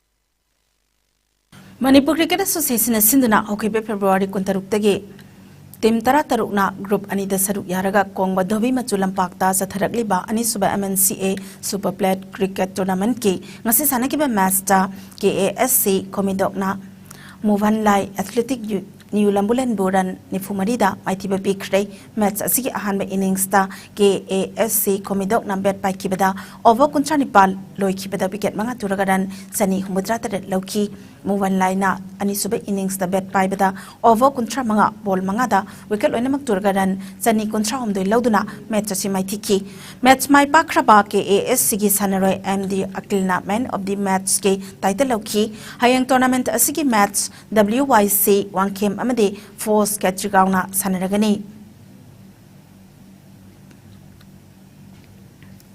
ꯃꯅꯤꯄꯨꯔ ꯀ꯭ꯔꯤꯀꯦꯠ ꯑꯦꯁꯣꯁꯤꯌꯦꯁꯟꯅ ꯁꯤꯟꯗꯨꯅ ꯍꯧꯈꯤꯕ ꯐꯦꯕ꯭ꯔꯨꯋꯥꯔꯤ ꯀꯨꯟꯇꯔꯨꯛꯇꯒꯤ ꯇꯤꯝ ꯇꯔꯥꯇꯔꯨꯛꯅ ꯒ꯭ꯔꯨꯞ ꯑꯅꯤꯗ ꯁꯔꯨꯛ ꯌꯥꯔꯒ ꯀꯣꯡꯕ ꯙꯣꯕꯤ ꯃꯆꯨ ꯂꯝꯄꯥꯛꯇ ꯆꯠꯊꯔꯛꯂꯤꯕ ꯑꯅꯤꯁꯨꯕ M N C A super plate cricket ꯇꯣꯔꯅꯥꯃꯦꯟꯠꯀꯤ ꯉꯁꯤ ꯁꯥꯟꯅꯈꯤꯕ ꯃꯦꯠꯆꯇ ꯀꯦ ꯑꯦ ꯑꯦꯁ ꯁꯤ ꯈꯣꯃꯤꯗꯣꯛꯅ ꯃꯨꯚꯟ ꯂꯥꯏ ꯑꯦꯊꯂꯦꯇꯤꯛ ꯌꯨ-, ꯅ꯭ꯌꯨ ꯂꯝꯕꯨꯂꯦꯟꯕꯨ ꯔꯟ ꯅꯤꯐꯨ ꯃꯔꯤꯗ ꯃꯥꯏꯊꯤꯕ ꯄꯤꯈ꯭ꯔꯦ꯫ ꯃꯦꯠꯆ ꯑꯁꯤꯒꯤ ꯑꯍꯥꯟꯕ ꯏꯅꯤꯡꯁꯇ ꯀꯦ A S C ꯈꯣꯃꯤꯗꯣꯛꯅ bed ꯄꯥꯏꯈꯤꯕꯗ over ꯀꯨꯟꯊ꯭ꯔꯥ ꯅꯤꯄꯥꯜ ꯂꯣꯏꯈꯤꯕꯗ ꯋꯤꯀꯦꯠ ꯃꯉꯥ ꯇꯨꯔꯒ ꯔꯟ ꯆꯅꯤ ꯍꯨꯝꯐꯨꯇꯔꯥ ꯇꯔꯦꯠ ꯂꯧꯈꯤ꯫ ꯃꯨꯚꯟ ꯂꯥꯏꯅ ꯑꯅꯤꯁꯨꯕ ꯏꯅꯤꯡꯁꯇ ꯕꯦꯠ ꯄꯥꯏꯕꯗ ꯑꯣꯚꯔ ꯀꯨꯟꯊ꯭ꯔꯥ ꯃꯉꯥ, ꯕꯣꯜ ꯃꯉꯥꯗ ꯋꯤꯀꯦꯠ ꯂꯣꯏꯅꯃꯛ ꯇꯨꯔꯒ ꯔꯟ ꯆꯅꯤ ꯀꯨꯟꯊ꯭ꯔꯥ ꯍꯨꯝꯗꯣꯏ ꯂꯧꯗꯨꯅ ꯃꯦꯠꯆ ꯑꯁꯤ ꯃꯥꯏꯊꯤꯈꯤ꯫ Match my ꯄꯥꯛꯈ꯭ꯔꯕ K A S ꯁꯤꯒꯤ ꯁꯥꯟꯅꯔꯣꯏ ꯑꯦꯝ ꯗꯤ ꯑꯀꯤꯜꯅ ꯃꯦꯟ ꯑꯣꯐ ꯗꯤ ꯃꯦꯠꯆꯀꯤ ꯇꯥꯏꯇꯜ ꯂꯧꯈꯤ꯫ ꯍꯌꯦꯡ ꯇꯣꯔꯅꯥꯃꯦꯟꯠ ꯑꯁꯤꯒꯤ ꯃꯦꯠꯆ ꯗꯕ꯭ꯂꯤꯎ ꯋꯥꯏ ꯁꯤ ꯋꯥꯡꯈꯦꯝ ꯑꯃꯗꯤ ꯐꯣꯁ ꯀꯦꯠꯆꯤꯒꯥꯎꯅ ꯁꯥꯟꯅꯔꯒꯅꯤ꯫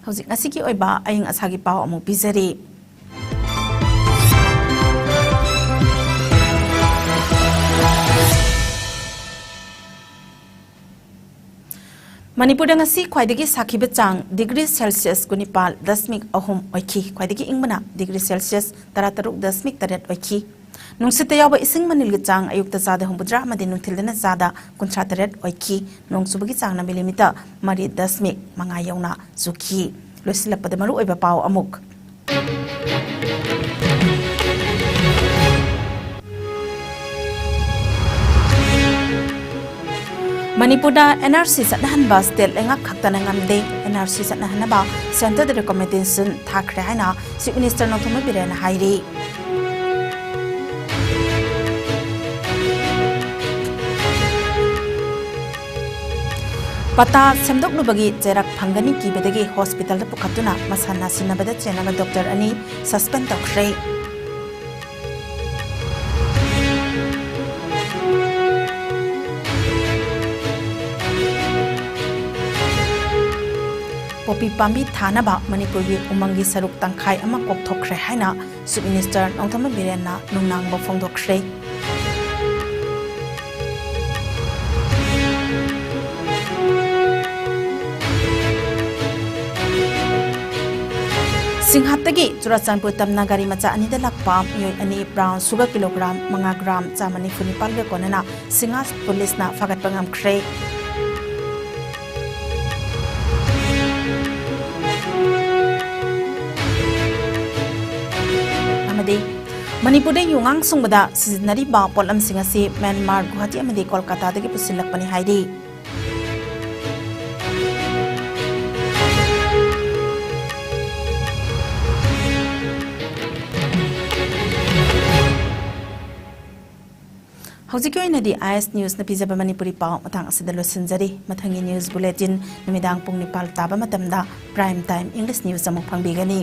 ꯍꯧꯖꯤꯛ ꯉꯁꯤꯒꯤ ꯑꯣꯏꯕ ꯑꯏꯪ ꯑꯁꯥꯒꯤ ꯄꯥꯎ ꯑꯃꯨꯛ ꯄꯤꯖꯔꯤ꯫ ꯃꯅꯤꯄꯨꯔꯗ ꯉꯁꯤ ꯈ꯭ꯋꯥꯏꯗꯒꯤ ꯁꯥꯈꯤꯕ ꯆꯥꯡ ꯗꯤꯒ꯭ꯔꯤ ꯁꯦꯜꯁꯤꯌꯁ ꯀꯨꯟꯅꯤꯄꯥꯜ ꯗꯁꯃꯤꯛ ꯑꯍꯨꯝ ꯑꯣꯏꯈꯤ꯫ ꯈ꯭ꯋꯥꯏꯗꯒꯤ ꯏꯪꯕꯅ ꯗꯤꯒ꯭ꯔꯤ ꯁꯦꯜꯁꯤꯌꯁ ꯇꯔꯥꯇꯔꯨꯛ ꯗꯁꯃꯤꯛ ꯇꯔꯦꯠ ꯑꯣꯏꯈꯤ꯫ ꯅꯨꯡꯁꯤꯠꯇ ꯌꯥꯎꯕ ꯏꯁꯤꯡ ꯃꯅꯤꯜꯒꯤ ꯆꯥꯡ ꯑꯌꯨꯛꯇ ꯆꯥꯗ ꯍꯨꯝꯐꯨꯇꯔꯥ ꯑꯃꯗꯤ ꯅꯨꯡꯊꯤꯜꯗꯅ ꯆꯥꯗ ꯀꯨꯟꯊ꯭ꯔꯥ ꯇꯔꯦꯠ ꯑꯣꯏꯈꯤ꯫ ꯅꯣꯡ ꯆꯨꯕꯒꯤ ꯆꯥꯡꯅ ꯃꯤꯂꯤꯃꯤꯇꯔ ꯃꯔꯤ ꯗꯁꯃꯤꯛ ꯃꯉꯥ ꯌꯧꯅ ꯆꯨꯈꯤ꯫ ꯂꯣꯏꯁꯤꯜꯂꯛꯄꯗ ꯃꯔꯨꯑꯣꯏꯕ ꯄꯥꯎ ꯑꯃꯨꯛ꯫ ꯃꯅꯤꯄꯨꯔꯗ NRC ꯆꯠꯅꯍꯟꯕ state ꯂꯩꯉꯥꯛ ꯈꯛꯇꯅ ꯉꯝꯗꯦ꯫ NRC ꯆꯠꯅꯍꯟꯅꯕ centreꯗ recommendation ꯊꯥꯈ꯭ꯔꯦ ꯍꯥꯏꯅ Chief Minister ꯅꯣꯡꯊꯣꯝꯕꯝ ꯕꯤꯔꯦꯟꯅ ꯍꯥꯏꯔꯤ꯫ ꯄꯇꯥ ꯁꯦꯝꯗꯣꯛꯂꯨꯕꯒꯤ ꯆꯩꯔꯛ ꯐꯪꯒꯅꯤ ꯀꯤꯕꯗꯒꯤ hospitalꯗ ꯄꯨꯈꯠꯇꯨꯅ ꯃꯁꯥ ꯅꯥꯁꯤꯟꯅꯕꯗ ꯆꯦꯟꯅꯕ doctor ꯑꯅꯤ suspend ꯇꯧꯈ꯭ꯔꯦ꯫ ꯄꯣꯄꯤ ꯄꯥꯝꯕꯤ ꯊꯥꯅꯕ ꯃꯅꯤꯄꯨꯔꯒꯤ ꯎꯃꯪꯒꯤ ꯁꯔꯨꯛ ꯇꯪꯈꯥꯏ ꯑꯃ ꯀꯣꯛꯊꯣꯛꯈ꯭ꯔꯦ ꯍꯥꯏꯅ Chief Minister ꯅꯣꯡꯊꯣꯝꯕꯝ ꯕꯤꯔꯦꯟꯅ ꯅꯨꯡꯅꯥꯡꯕ ꯐꯣꯡꯗꯣꯛꯈ꯭ꯔꯦ꯫ ꯁꯤꯡꯍꯥꯠꯇꯒꯤ ꯆꯨꯔꯥꯆꯥꯟꯄꯨꯔ ꯇꯝꯅ ꯒꯥꯔꯤ ꯃꯆꯥ ꯑꯅꯤꯗ ꯂꯥꯛꯄ ꯃꯤꯑꯣꯏ ꯑꯅꯤ brown sugar kilogram ꯃꯉꯥ gram ꯆꯥꯝꯃ ꯅꯤꯐꯨ ꯅꯤꯄꯥꯜꯒ ꯀꯣꯟꯅꯅ ꯁꯤꯡꯍꯥꯠ ꯄꯨꯂꯤꯁꯅ ꯐꯥꯒꯠꯄ ꯉꯝꯈ꯭ꯔꯦ꯫ ꯑꯃꯗꯤ ꯃꯅꯤꯄꯨꯔꯗ ꯌꯨꯉꯥꯡ ꯁꯨꯡꯕꯗ ꯁꯤꯖꯤꯟꯅꯔꯤꯕ ꯄꯣꯠꯂꯝꯁꯤꯡ ꯑꯁꯤ ꯃ꯭ꯌꯥꯟꯃꯥꯔ, ꯒꯨꯋꯥꯍꯥꯇꯤ ꯑꯃꯗꯤ ꯀꯣꯜꯀꯥꯇꯥꯗꯒꯤ ꯄꯨꯁꯤꯜꯂꯛꯄꯅꯤ ꯍꯥꯏꯔꯤ꯫ ꯍꯧꯖꯤꯛꯀꯤ ꯑꯣꯏꯅꯗꯤ IS Newsꯅ ꯄꯤꯖꯕ ꯃꯅꯤꯄꯨꯔꯤ ꯄꯥꯎ ꯃꯇꯥꯡ ꯑꯁꯤꯗ ꯂꯣꯏꯁꯤꯟꯖꯔꯤ꯫ ꯃꯊꯪꯒꯤ news bulletin ꯅꯨꯃꯤꯗꯥꯡ ꯄꯨꯡ ꯅꯤꯄꯥꯜ ꯇꯥꯕ ꯃꯇꯝꯗ prime time English news ꯑꯃꯨꯛ ꯐꯪꯕꯤꯒꯅꯤ꯫